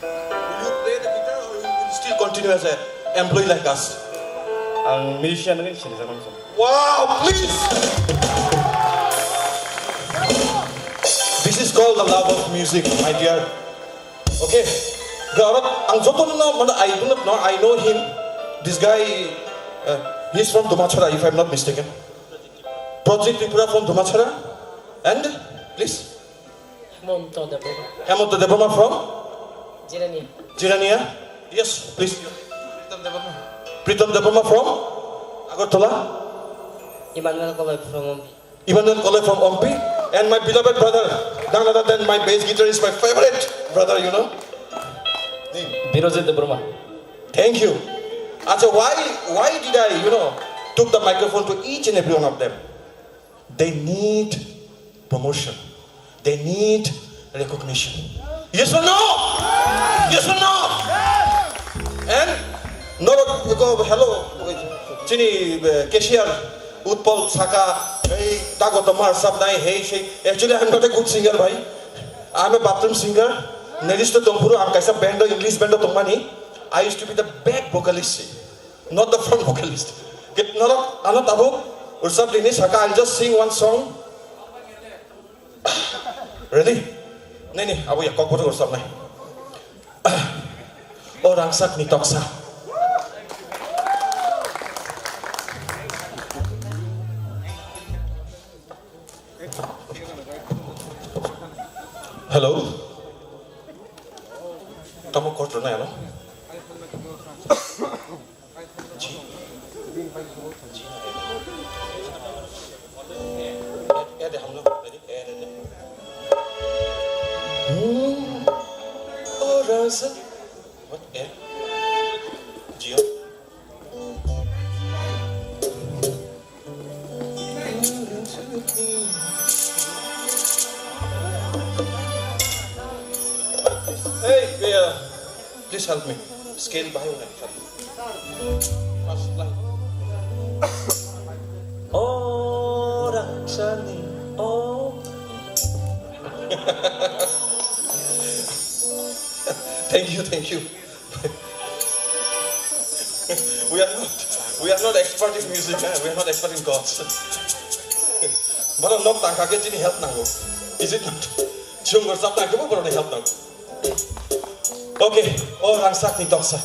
Will you play the guitar or you will still continue as a employee like us? Ang musician wngwi sinijakmani chwng. Wow, please! This is called the love of music, my dear. Okay? Gaurab, ang jotono, mane, I do not know, I know him. This guy, uh, he's from Dumachara, if I'm not mistaken. Projit Tripura from Dumachara. And, please. Hemonto Debbarma. Hemonto Debbarma from? Jirania. Jirania? Yes, please. Pritam Debbarma. Pritam Debbarma from? Agartala? Emmanuel Koloi from Ompi. Emmanuel Koloi from Ompi. And my beloved brother, none other than my bass guitarist, my favorite brother, you know. Name? Birojit Debbarma. Thank you. Acha, why, why did I, you know, took the microphone to each and every one of them? They need promotion. They need recognition. Yes or no? Yes or no? And no, go hello, chini, uh, cashier, Utpal saka, hey, tago tomar sab nai, hey, hey. Actually, I'm not a good singer, bhai. I'm a bathroom singer. Neris to Tompuru, ang kaisa band, English band tongmani. I used to be the back vocalist, not the front vocalist. Kit norok, ano tabuk, ursab lini saka, I'll just sing one song. Ready? Nini, abo ya, kokbo ursab nai. O rangsak ni toksa. Hello. Tamo kotor na ano? Add, add, हम लोग, ready? Add, add. Hmm. O rangsak. What? Add. Jio. Hey, yeah. Please help me. Scale bahai unai, sir. First line. Orang sani, oh. Thank you, thank you. We are not, we are not expert in music, eh? We are not expert in chords. Borok nok tangka ke chini help nango. Is it not? Chungo sab tangka bo borok ni help nango. Okay, o rangsak ni toksa.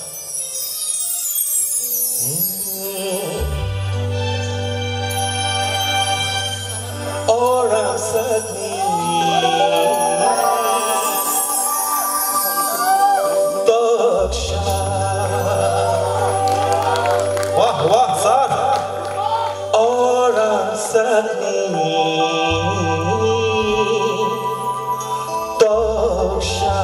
Hmm. O rangsak ni toksa. Wah, wah, sir. O rangsak ni toksa.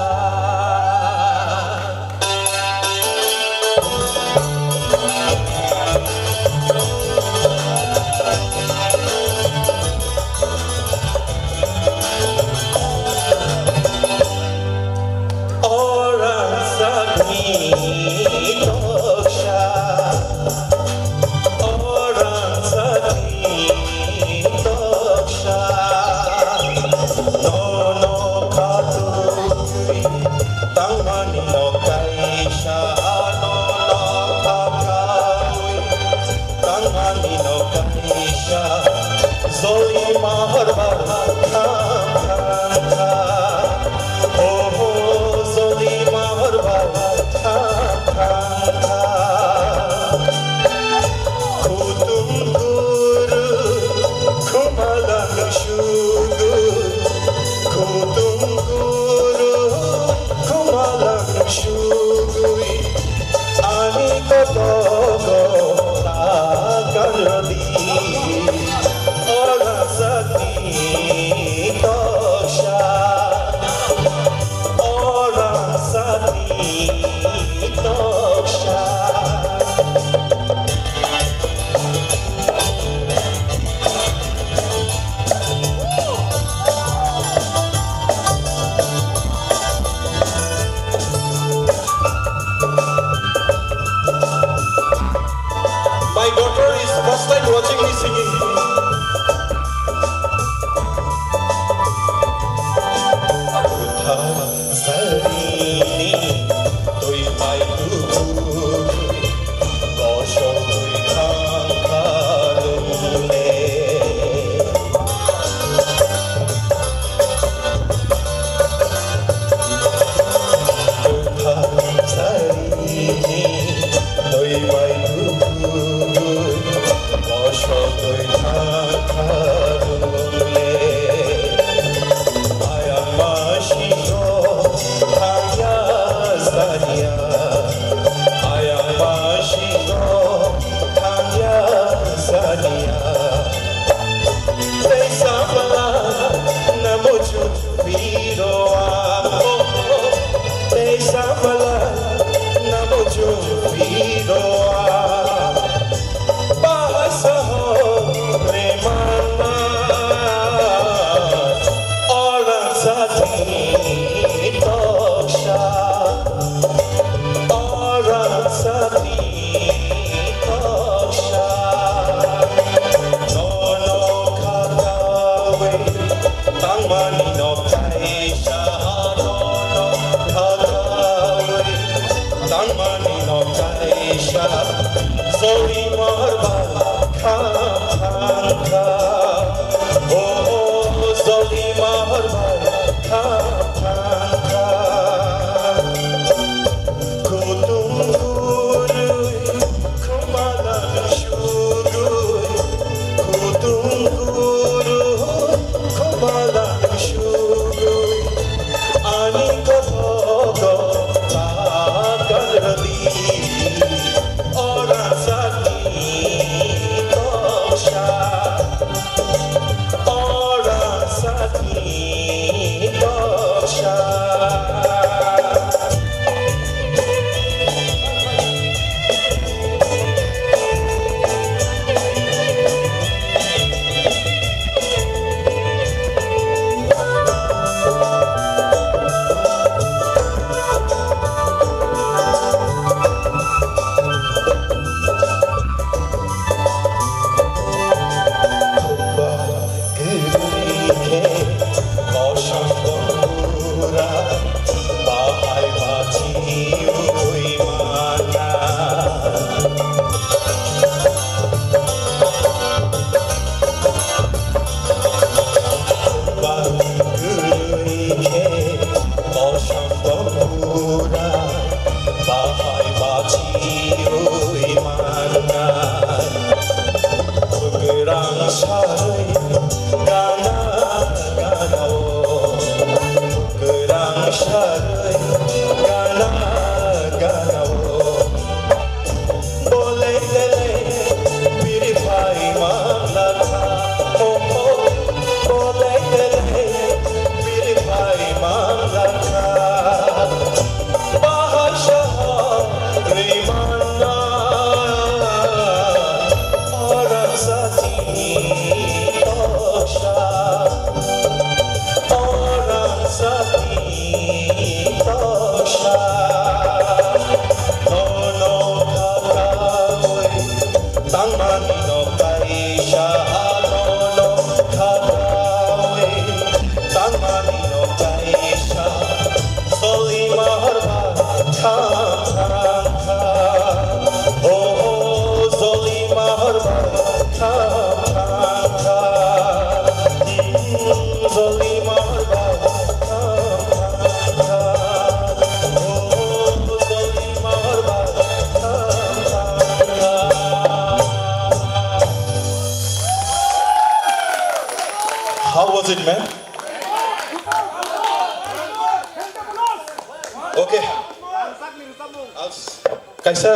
Orang sakni toksa. Orang sakni toksa. Nono khatui tangmani no kaisa. Nono khatui tangmani no kaisa. Joli mahar bar tham tham tham. Oho, jodi mahor baba tham tham tham. Kutung guru, kumalang sugu. Kutung guru, kumalang sugui. Ani kotogo takardi. Orang sakni toksa. Orang sakni toksa. My daughter is first time watching me singing. Zoli mahar bai kham thang kha. O, zoli mahar bai kham thang kha. Kutung kurui, kumalang sugui, kutung kurui, kumalang sugui. Ani kothok ta kalbi. Orang sati toksa. Orang sati toksa. Bahai bachiui mannai. Kwrang sarui gana gana o. Kwrang sarui gana gana o. Bolai tele biri phai manglakha. Oho, bolai tele biri phai manglakha. Bahai saha rimana. Orang sati toksa. Orang sati toksa. Nono khataui tangmani no kaisa. Nono khataui tangmani no kaisa. Soli mahar ba thang thang thang. Oh, oh, soli mahar ba thang thang thang. Zoli mahar ba thang thang thang. Oh, zoli mahar ba thang thang thang. How was it, man? Okay. I'll s- Kaisa.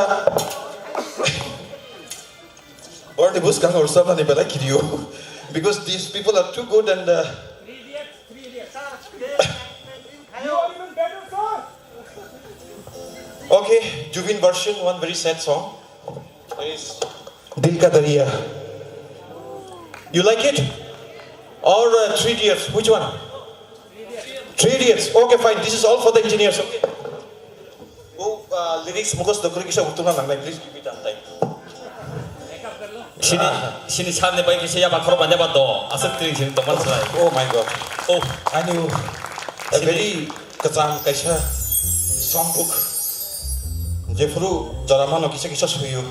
Borni buskang or sabani belai kirio. Because these people are too good and, uh, Okay, Jubin version, one very sad song. There is Dil Ka Darya. You like it? Or, uh, Three Idiots? Which one? Three Idiots. Okay, fine. This is all for the engineers, okay? Oh, uh, lyrics mukos dokri kisa utuna nangnai. Please give me that time. Sini, sini sir ni bai kisa yaba khoro banja ba do. Aswk tring sini tongman slai. Oh my God. Oh. I knew a very kwcham kaisa songbook. Jephuru joramano kisa kisa suyo.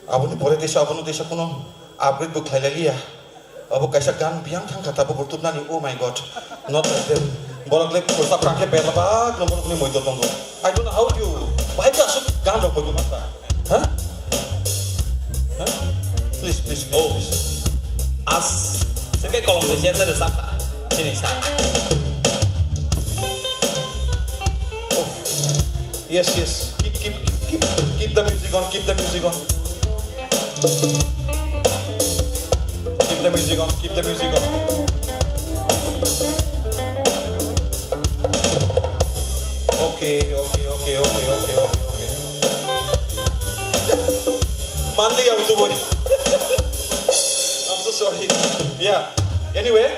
Aboni pore teisa, abono teisa kuno upgrade bo khlai liya. Abo kaisa gan biyang thang kha tabuk rwtubnani, oh my God. Not like them. Borok le kwsa prang khe belabak no borokni moido tongo. I don't know how you, bahai khe aswk gan rok moido masa. Ha? Ha? Please, please, please, Oh. please. As, seke kolom de siya sare saka. Sini sa. Oh. Yes, yes. Keep, keep, keep, keep the music on, keep the music on. Keep the music on, keep the music on. Okay, okay, okay, okay, okay, okay, okay. Manli ang tuboy. I'm so sorry. Yeah. Anyway.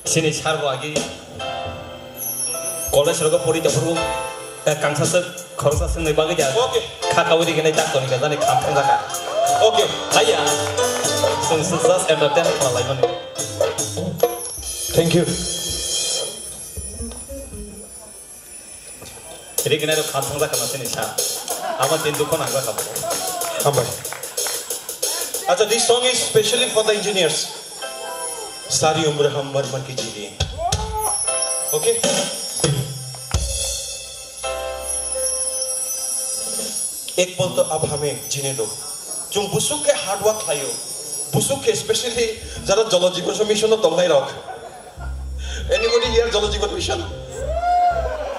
Sini sar bo agi college rogo pori tongphuru, eh, kangsa swk, khoroksa swkni bagwi ja. Okay. Kha kawi rigini tak toni ka jani kham thang jaka. Okay. Haiya. Swng swk just entertain khlai mani. Thank you. Rignai rok khamsang jakha na sini sa. Ama tin dukho nang jakha bo. Hambai. Acha, this song is specially for the engineers. Sari umr hum mar mar ki jili. Okay? Ek pal to ab hame jine do. Chung busuk ke hard work khlaio. Busuk ke specially jara Jal Jeevan Mission no tongnai rok. Anybody here Jal Jeevan Mission?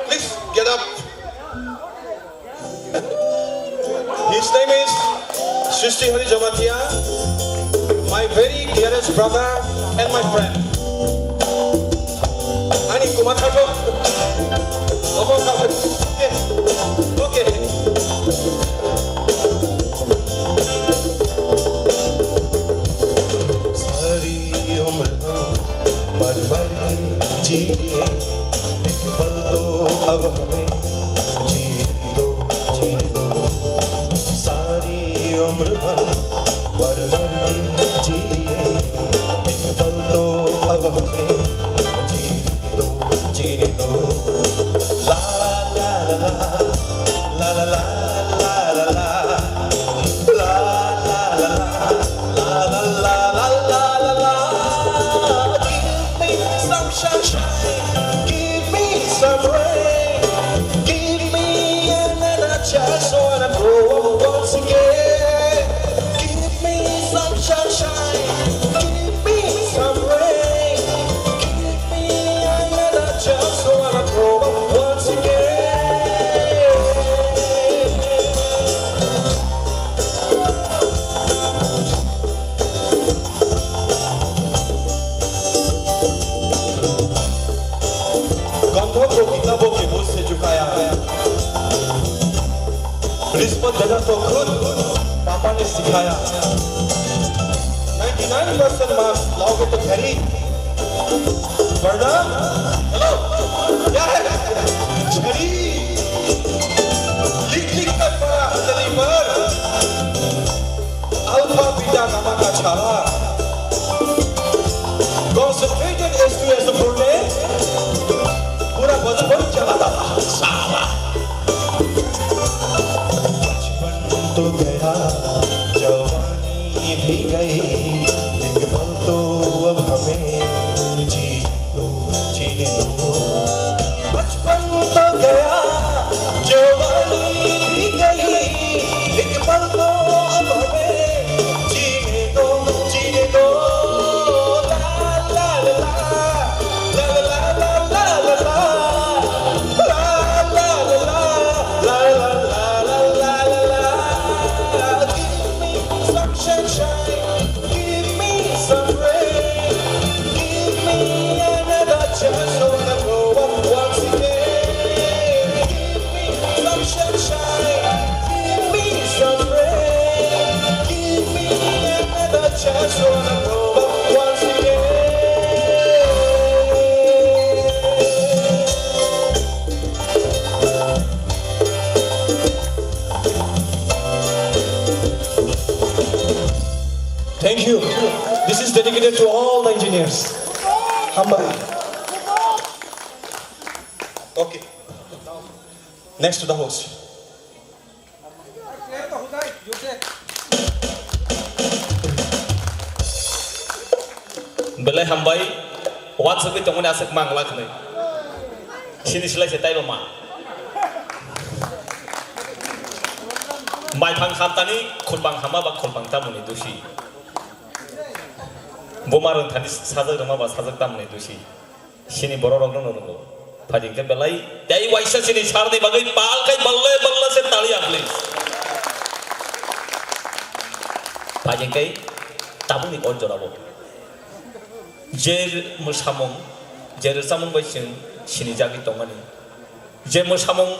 Please get up. His name is Srishti Hari Jamatia, my very dearest brother and my friend. Ani Kumar Khato. Omo Khato. Okay. सारी उम्र हम मर मर के जिए, एक पल तो अब हमें जीने दो, जीने दो। सारी उम्र हम मर मर के जिए, एक पल तो अब हमें जीने दो, जीने दो। La la la la la, la la la la la la. La la la la, la la la la la la. Give me some sunshine, give me some rain, give me another chance, wanna grow up once again. Give me some sunshine, give me some rain, give me another chance, wanna grow up once again. गंधक को किताबों के मुझसे झुकाया है। रिश्वत देना तो खुद पापा ने सिखाया। नाइंटी नाइन परसेंट मार्क्स लाओगे तो घड़ी। वरना, हेलो, क्या है? घड़ी। लिख लिख कर पड़ा हथेली पर। अल्फा बीटा गामा का छाला। Concentrated S two S four ने पूरा बचपन चला था साला। बचपन तो गया, जवानी भी गई, एक पल तो अब हमें जी लो, जीने दो। बचपन तो गया, जवानी भी गई, एक पल तो अब हमें जीने दो, जीने दो। ला, ला, ला, ला। La, la, la, la, la, la, la. La, la, la, la, la. Give me some sunshine. Give me some rain. Give me another chance. I wanna grow up once again. Give me some sunshine. Give me some rain. Give me another chance. I wanna grow up once again. Thank you. This is dedicated to all the engineers. Hambai. Okay. Next to the host. Belai hambai, wansugwi tongmani aswk mangla khwnwi. Sini slai se taibo ma. Maiphang hamtani khulbang hama ba khulbang tamoni dusi. Buma rwngthani sajak rwma ba sajak tamoni dusi. Sini borok rok no rwngo. Phaidi khe belai tei waisa sini sir ni bagwi pal khai balle balle se taliya please. Phaidi khe tabukni o jorao je mwsamung, je rwchapmung bai chwng sinijagwi tongmani, je mwsamung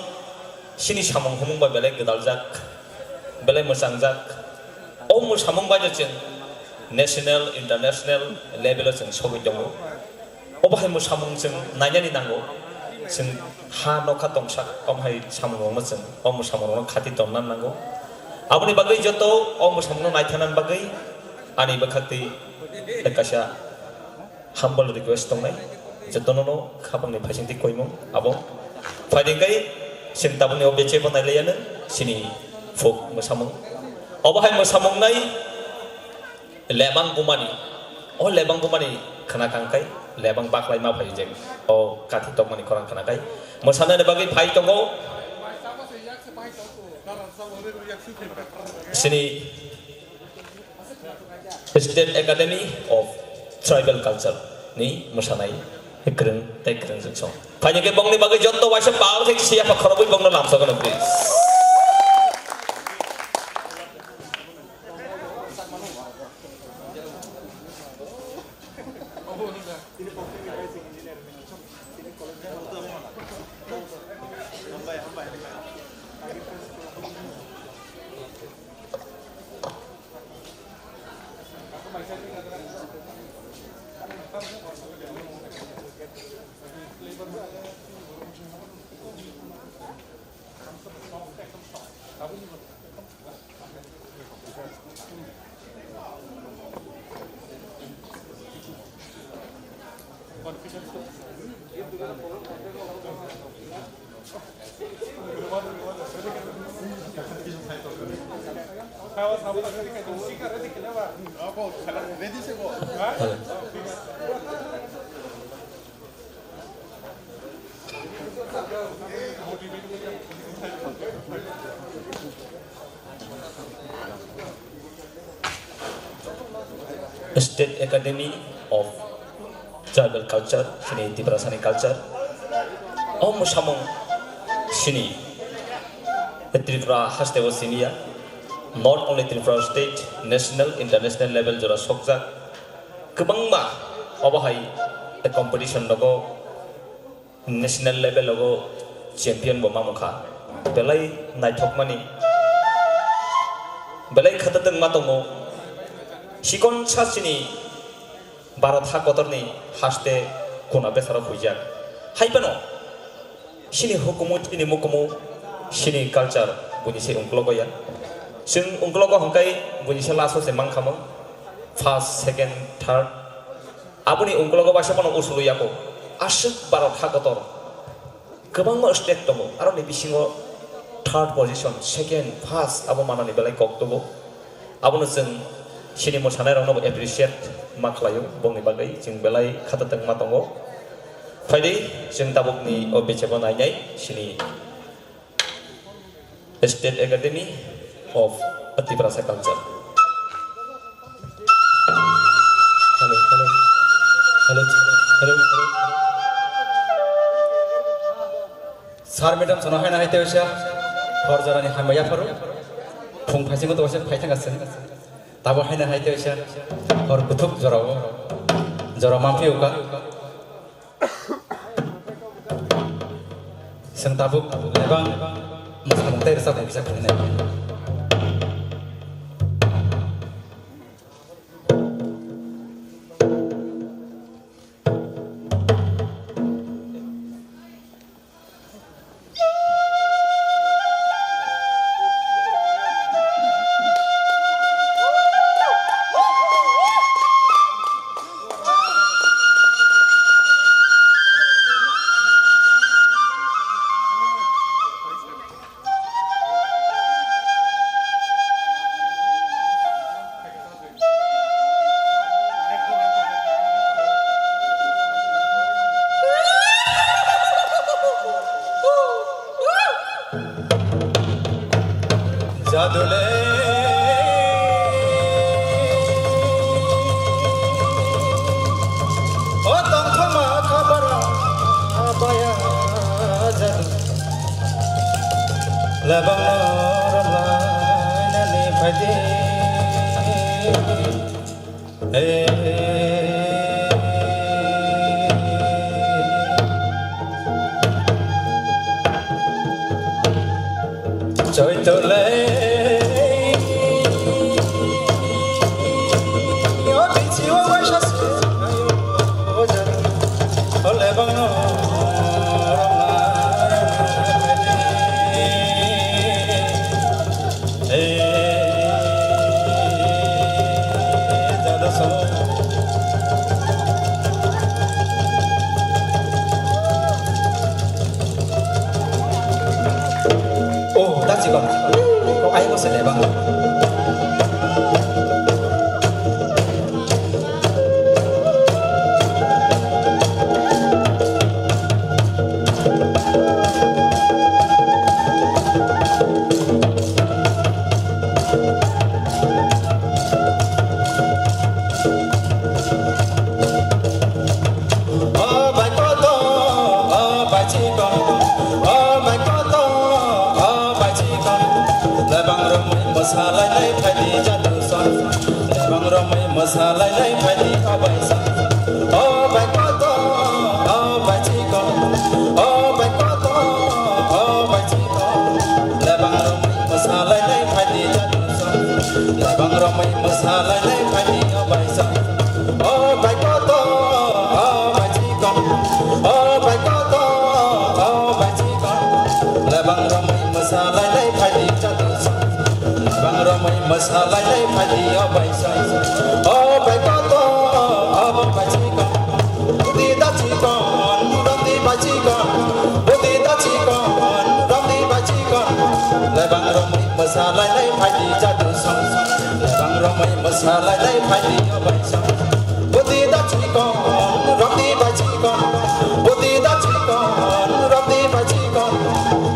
sini samung humung bai belai gwdaljak, belai mwchangjak, o mwsamung bai no chwng national, international level o chwng sogwi tongo. Obo hai mwsamung chwng nainani nango, chwng ha nokha tongsa, omo hai samungrokno chwng, o mwsamungrokno khati tonna nango. Aboni bagwi joto o mwsamungno naithana bagwi ani bwkhaktwi kaisa humble request tongnai, jotono no khapangni phaisingtwi koimung abo. Phaidi khe Chwng tabukni o beche bo nailaiya nw chini folk mwsamung. Obo hai mwsamung nai lebang bumani, o lebang bumani khwna kangkhai, lebang baklai ma phai je o kathi tokmani khorang khwna khai mwsanani bagwi phai tongo. Chini State Academy of Tribal Culture ni mwsanai kwrwng tei kwrwng jwk song. Phaini khe bongni bagwi joto waisa pal khe kisi yapha khorobwi bongno lamsokno, please. State Academy of Tribal Culture, chini Tiprasani culture. O mwsamung chini Tripura haste o siniya, not only Tripura state, national, international level jora sokjak. Kwbangma obo hai competition nogo national level o champion bo ma wngkha. Belai naithokmani, belai khatatwng ma tongo. Chikon sa chini Bharat ha kotorni haste kuna besaro huijak. Hai phano chini hukumu, chini mukumu, chini culture buini se ungklogo ya. Chwng ungklogo hwnkhe buini se last o se mankha mo. First, second, third. Aboni ungklogo waisa phano usulu yako. Aswk Bharat ha kotor kwbangma state tongo. Aroni bisingo third position, second, first abo manani belai kok tongo. Abono chwng chini mwsanairokno bo appreciate ma khlaio. Bongni bagwi chwng belai khatatwng ma tongo. Phaidi chwng tabukni o bichebo nainai chini State Academy of Tiprasa Culture. Hello, hello, hello, hello, hello. Sir, madam, sono haina hai teisa, hor jorani hamya pharo, phung phaisingo to se phai thang asin. Tabo haina hai teisa, hor kuthuk jorao, jora mampi uka. Chwng tabuk lebang mwsamung tei rwchapmung kisa khainai. Jadule. O tongthoma khabara abaya jadu. Lebangno romlainani phaidi. Hey. Choitole. O bichi o waisa se. O jadu. O lebangno romlainani. Kok ai mo se lebang. O bai koto, o bai chikon, o bai koto, o bai chikon. Lebang romwi mwsalainai phaidi jadu son. Lebang romwi mwsalainai phaidi o bai son. O bai koto, o bai chikon, o bai koto, o bai chikon. Lebang romwi mwsalainai phaidi jadu son. Lebang romwi mwsalainai phaidi o bai son. O bai koto, o bai chikon, o bai koto, o bai chikon. Lebang romwi mwsalainai phaidi jadu son. Lebang romwi mwsalainai phaidi o bai son. O bai koto, o bai chikon. Budi da chikon, romdi bai chikon. Budi da chikon, romdi bai chikon. Lebang romwi mwsalainai phaidi jadu son. Lebang romwi mwsalainai phaidi o bai son. Budi da chikon, romdi bai chikon. Budi da chikon, romdi bai chikon.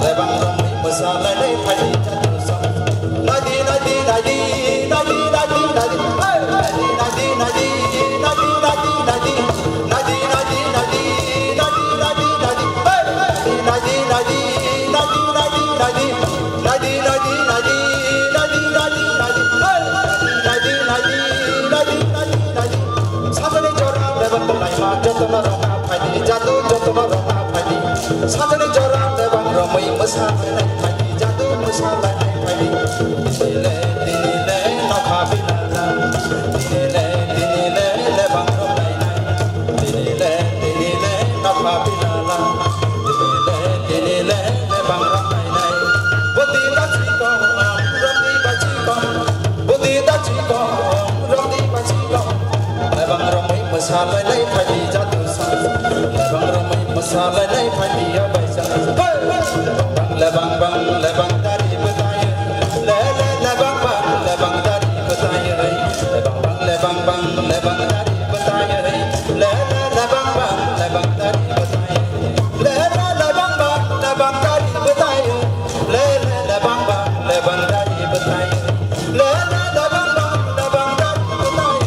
Lebang romwi mwsalainai phaidi jadu son. Naidi, naidi, naidi, naidi, naidi, naidi. Hey! Naidi, naidi, naidi, naidi, naidi, naidi. Naidi, naidi, naidi, naidi, naidi, naidi. Hey! Naidi, naidi, naidi, naidi, naidi, naidi. Naidi, naidi, naidi, naidi, naidi, naidi. Hey! Naidi, naidi, naidi, naidi, naidi, naidi. Sajani jora lebang kwlaima jotono rwna phaidi, jadu jotono rwna phaidi. Sajani jora lebang romwi mwsalainai phaidi, jadu mwsalainai phaidi. Tini le, tini le, nokha binala. Tini le, tini le, lebang romlainai. Tini le, tini le, nokha binala. Tini le, tini le, lebang romlainai. Budi da chikon, romdi bai chikon. Budi da chikon, romdi bai chikon. Lebang romwi mwsalainai phaidi jadu son. Lebang romwi mwsalainai phaidi o bai son. Hey! Lebang bang, lebang dari bwtai. Le, le, lebang bang, lebang dari bwtai. Lebang bang, lebang bang, lebang dari bwtai. Le, le, lebang bang, lebang dari bwtai. Le, le, lebang bang, lebang dari bwtai. Le, le, lebang bang, lebang dari bwtai. Le, le, lebang bang, lebang dari bwtai.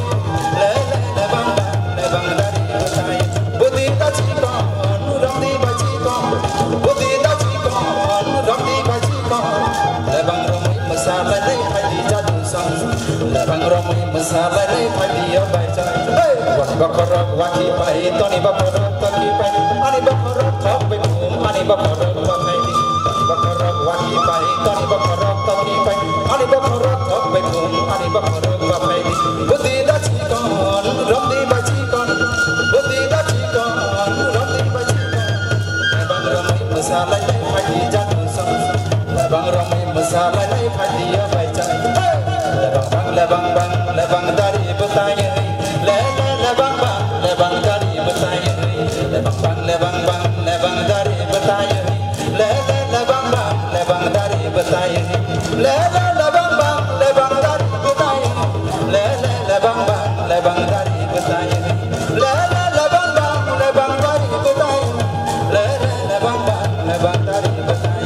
Le, le, lebang bang, lebang dari bwtai. Budi da chikon, romdi bai chikon. Budi da chikon, romdi bai chikon. Lebang romwi mwsalainai phaidi jadu son. Lebang romwi mwsalainai phaidi o bai son. Hey! Wani bokhorok waki pai, toni bokhorok toki pai. Ani bokhorok thok bai thum, ani bokhorok ba phaidi. Bokhorok waki pai, toni bokhorok toki pai. Ani bokhorok thok bai thum, ani bokhorok ba phaidi. Budi da chikon, romdi bai chikon. Budi da chikon, romdi bai chikon. Lebang romwi mwsalainai phaidi jadu son. Lebang romwi mwsalainai phaidi o bai chai. Lebang bang, lebang bang, lebang dari bwtai. Le, le, lebang bang, lebang dari bwtai. Lebang bang, lebang bang, lebang dari bwtai. Le, le, lebang bang, lebang dari bwtai. Le, le, lebang bang, lebang dari bwtai. Le, le, lebang bang, lebang dari bwtai. Le, le, lebang bang, lebang dari bwtai. Le, le, lebang bang, lebang dari bwtai.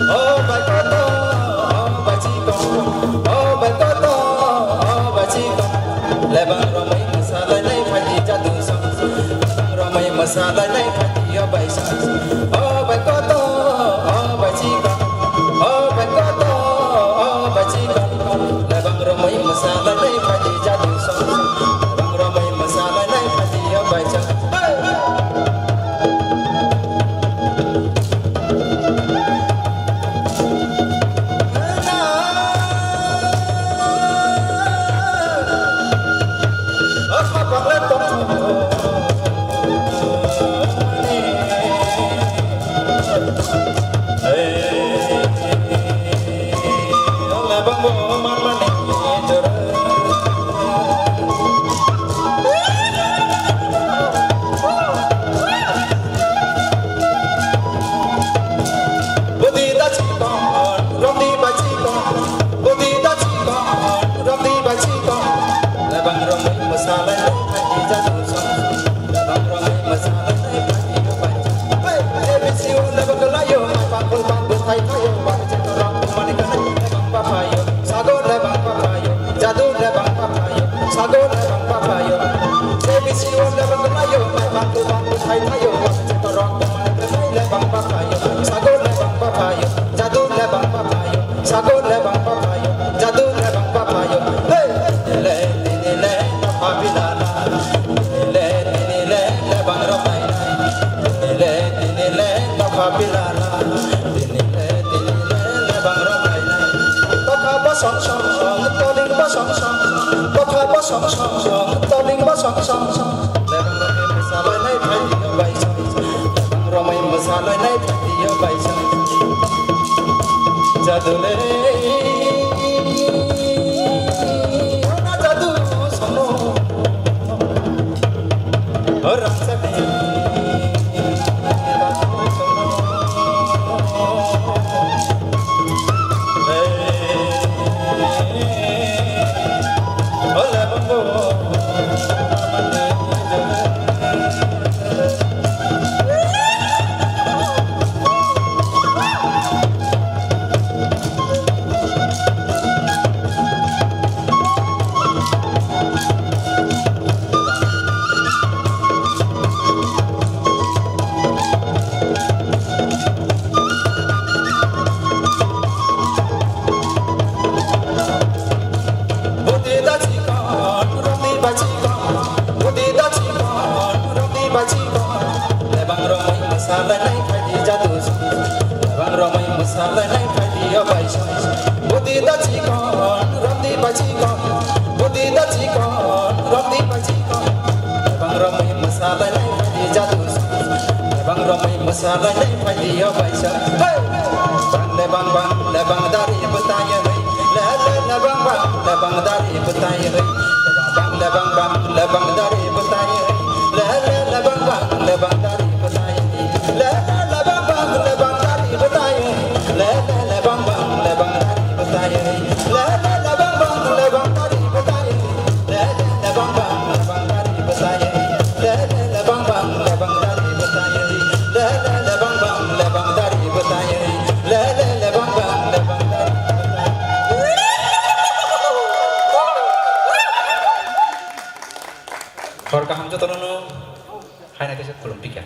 O bai koto, o bai chikon, o bai koto, o bai chikon. Lebang romwi mwsalainai phaidi jadu son. Lebang romwi mwsalainai phaidi o bai son. O bai koto, o bai chikon, o bai koto, o bai chikon. Lebang romwi mwsalainai phaidi jadu son. Lebang romwi mwsalainai phaidi o bai son. Hey! Bangbu bangbu sai thaio, wansukha rok bumai bwsai le bangba phaio, sago le bangba phaio, jadu le bangba phaio, sago le bangba phaio, jadu le bangba phaio. Hey! Tini le, tini le, tokha bilala. Tini le, tini le, lebang rok nainai. Tini le, tini le, tokha bilala. Tini le, tini le, lebang rok nainai. Tokha bosong song song, toling bosong song song. Tokha bosong song song, toling bosong song song. Lebang romwi mwsalainai phaidi o bai song. Lebang romwi mwsalainai phaidi o bai song. Jadu le. Ora jadu sono. Ora jadu sono. Budi da chikon, roti ba chikon, budi da chikon, roti ba chikon. Lebang romwi mwsalainai phaidi jadu song. Lebang romwi mwsalainai phaidi o bai song. Budi da chikon, roti ba chikon, budi da chikon, roti ba chikon. Lebang romwi mwsalainai phaidi jadu song. Lebang romwi mwsalainai phaidi o bai song. Hey! Bang lebang bang lebang dari bwtai hai. Le le lebang bang lebang dari bwtai hai. Lebang bang lebang bang lebang dari bwtai hai. Le le lebang bang lebang dari bwtai hai. Le le lebang bang lebang dari bwtai hai. Le le lebang bang lebang dari bwtai hai. Le le lebang bang lebang dari bwtai hai. Hor kaham jotono no haina kisa khulum pika.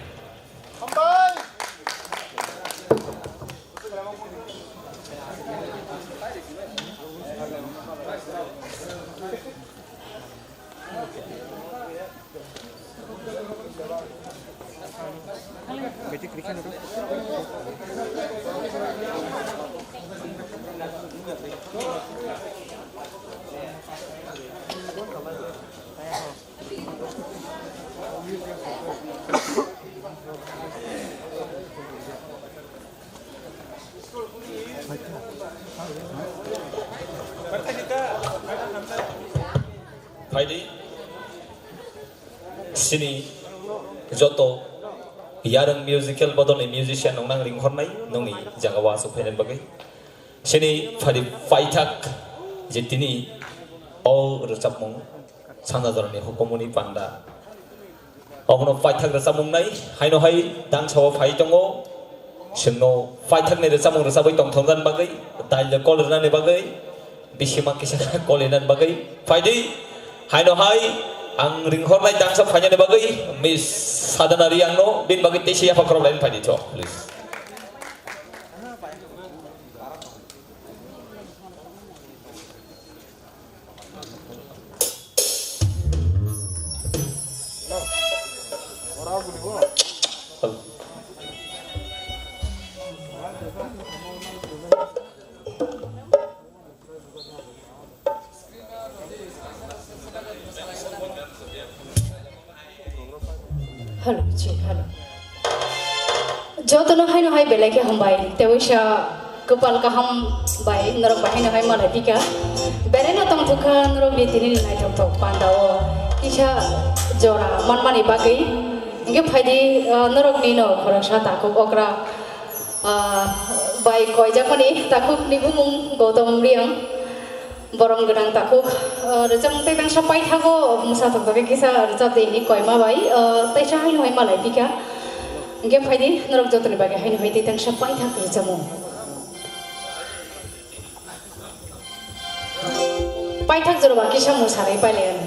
Phaidi, sini joto Yarwng Musical Bodolni musician nongno ang ringhornai, nongni jagao aswk phainani bagwi. Sini phadi paithak je tini o rwchapmung Sanjajorani hukumuni panda. Obono paithak rwchapmung nai, haino hai dangsao phai tongo. Chwngno paithakni rwchapmung rwchabwi tongthoknani bagwi, dailno kol rwnani bagwi, bisima kisa kol rinani bagwi phaidi. Haino hai ang ringhornai dangsa phainani bagwi Miss Sadhana Riangno bini bagwi teisa yapha khorok laini phaidi cho, please. Hello, ji, hello. Jotono haino hai belai khe hambai. Tewaisa kwpal kaham bai norok bai haino hai malai pika. Belai no tongthok kha norok ni tini ni naithok thok panda o kisa jora manmani bagwi. Hingke phaidi, ah, norok ni no khoroksa takhuk okra. Ah, bai koijakmani takhuk ni bumung Gautam Riang. Borom gwnang takhuk, ah, rwchapmung tei tangsa paithago mwsa tongtokhe kisa rwchap de hini koima bai, ah, teisa haino hai malai pika. Hingke phaidi norok jotoni bagwi haino hai tei tangsa paithak rwchapmung. Paithak jora ba kisa mwsarwi pailai ano.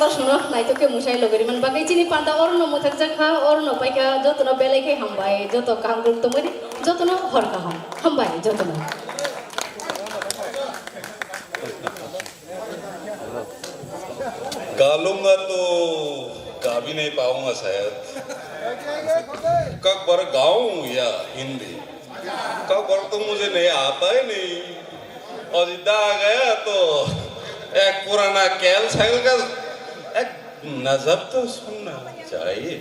Sono naitok khe musai logori man bagwi chini panda orono mwthakjak kha, orono paikha, jotono belai khe hambai, joto kaham rwk tongmani, jotono hor kaham. Hambai jotono. Galunga to kabhi nahi paunga shayad. Kak bar gaun ya Hindi. Kak bar to mujhe nahi aata hi nahi. Aur idhar aa gaya to ek purana khel sail ka ek nazar to sunna chahiye.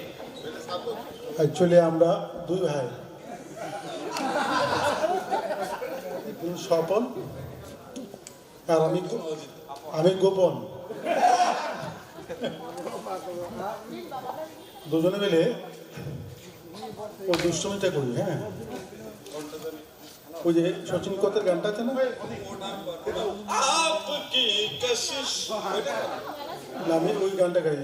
Actually, আমরা দুই ভাই, স্বপন আর আমি গো-, আমি গোপন। দুজনে মিলে ওই দুষ্টুমিটা করি, হ্যাঁ। ওই যে শচীন কতের গানটা আছে না? Aapki kashish. না, আমি ওই গানটা গাই।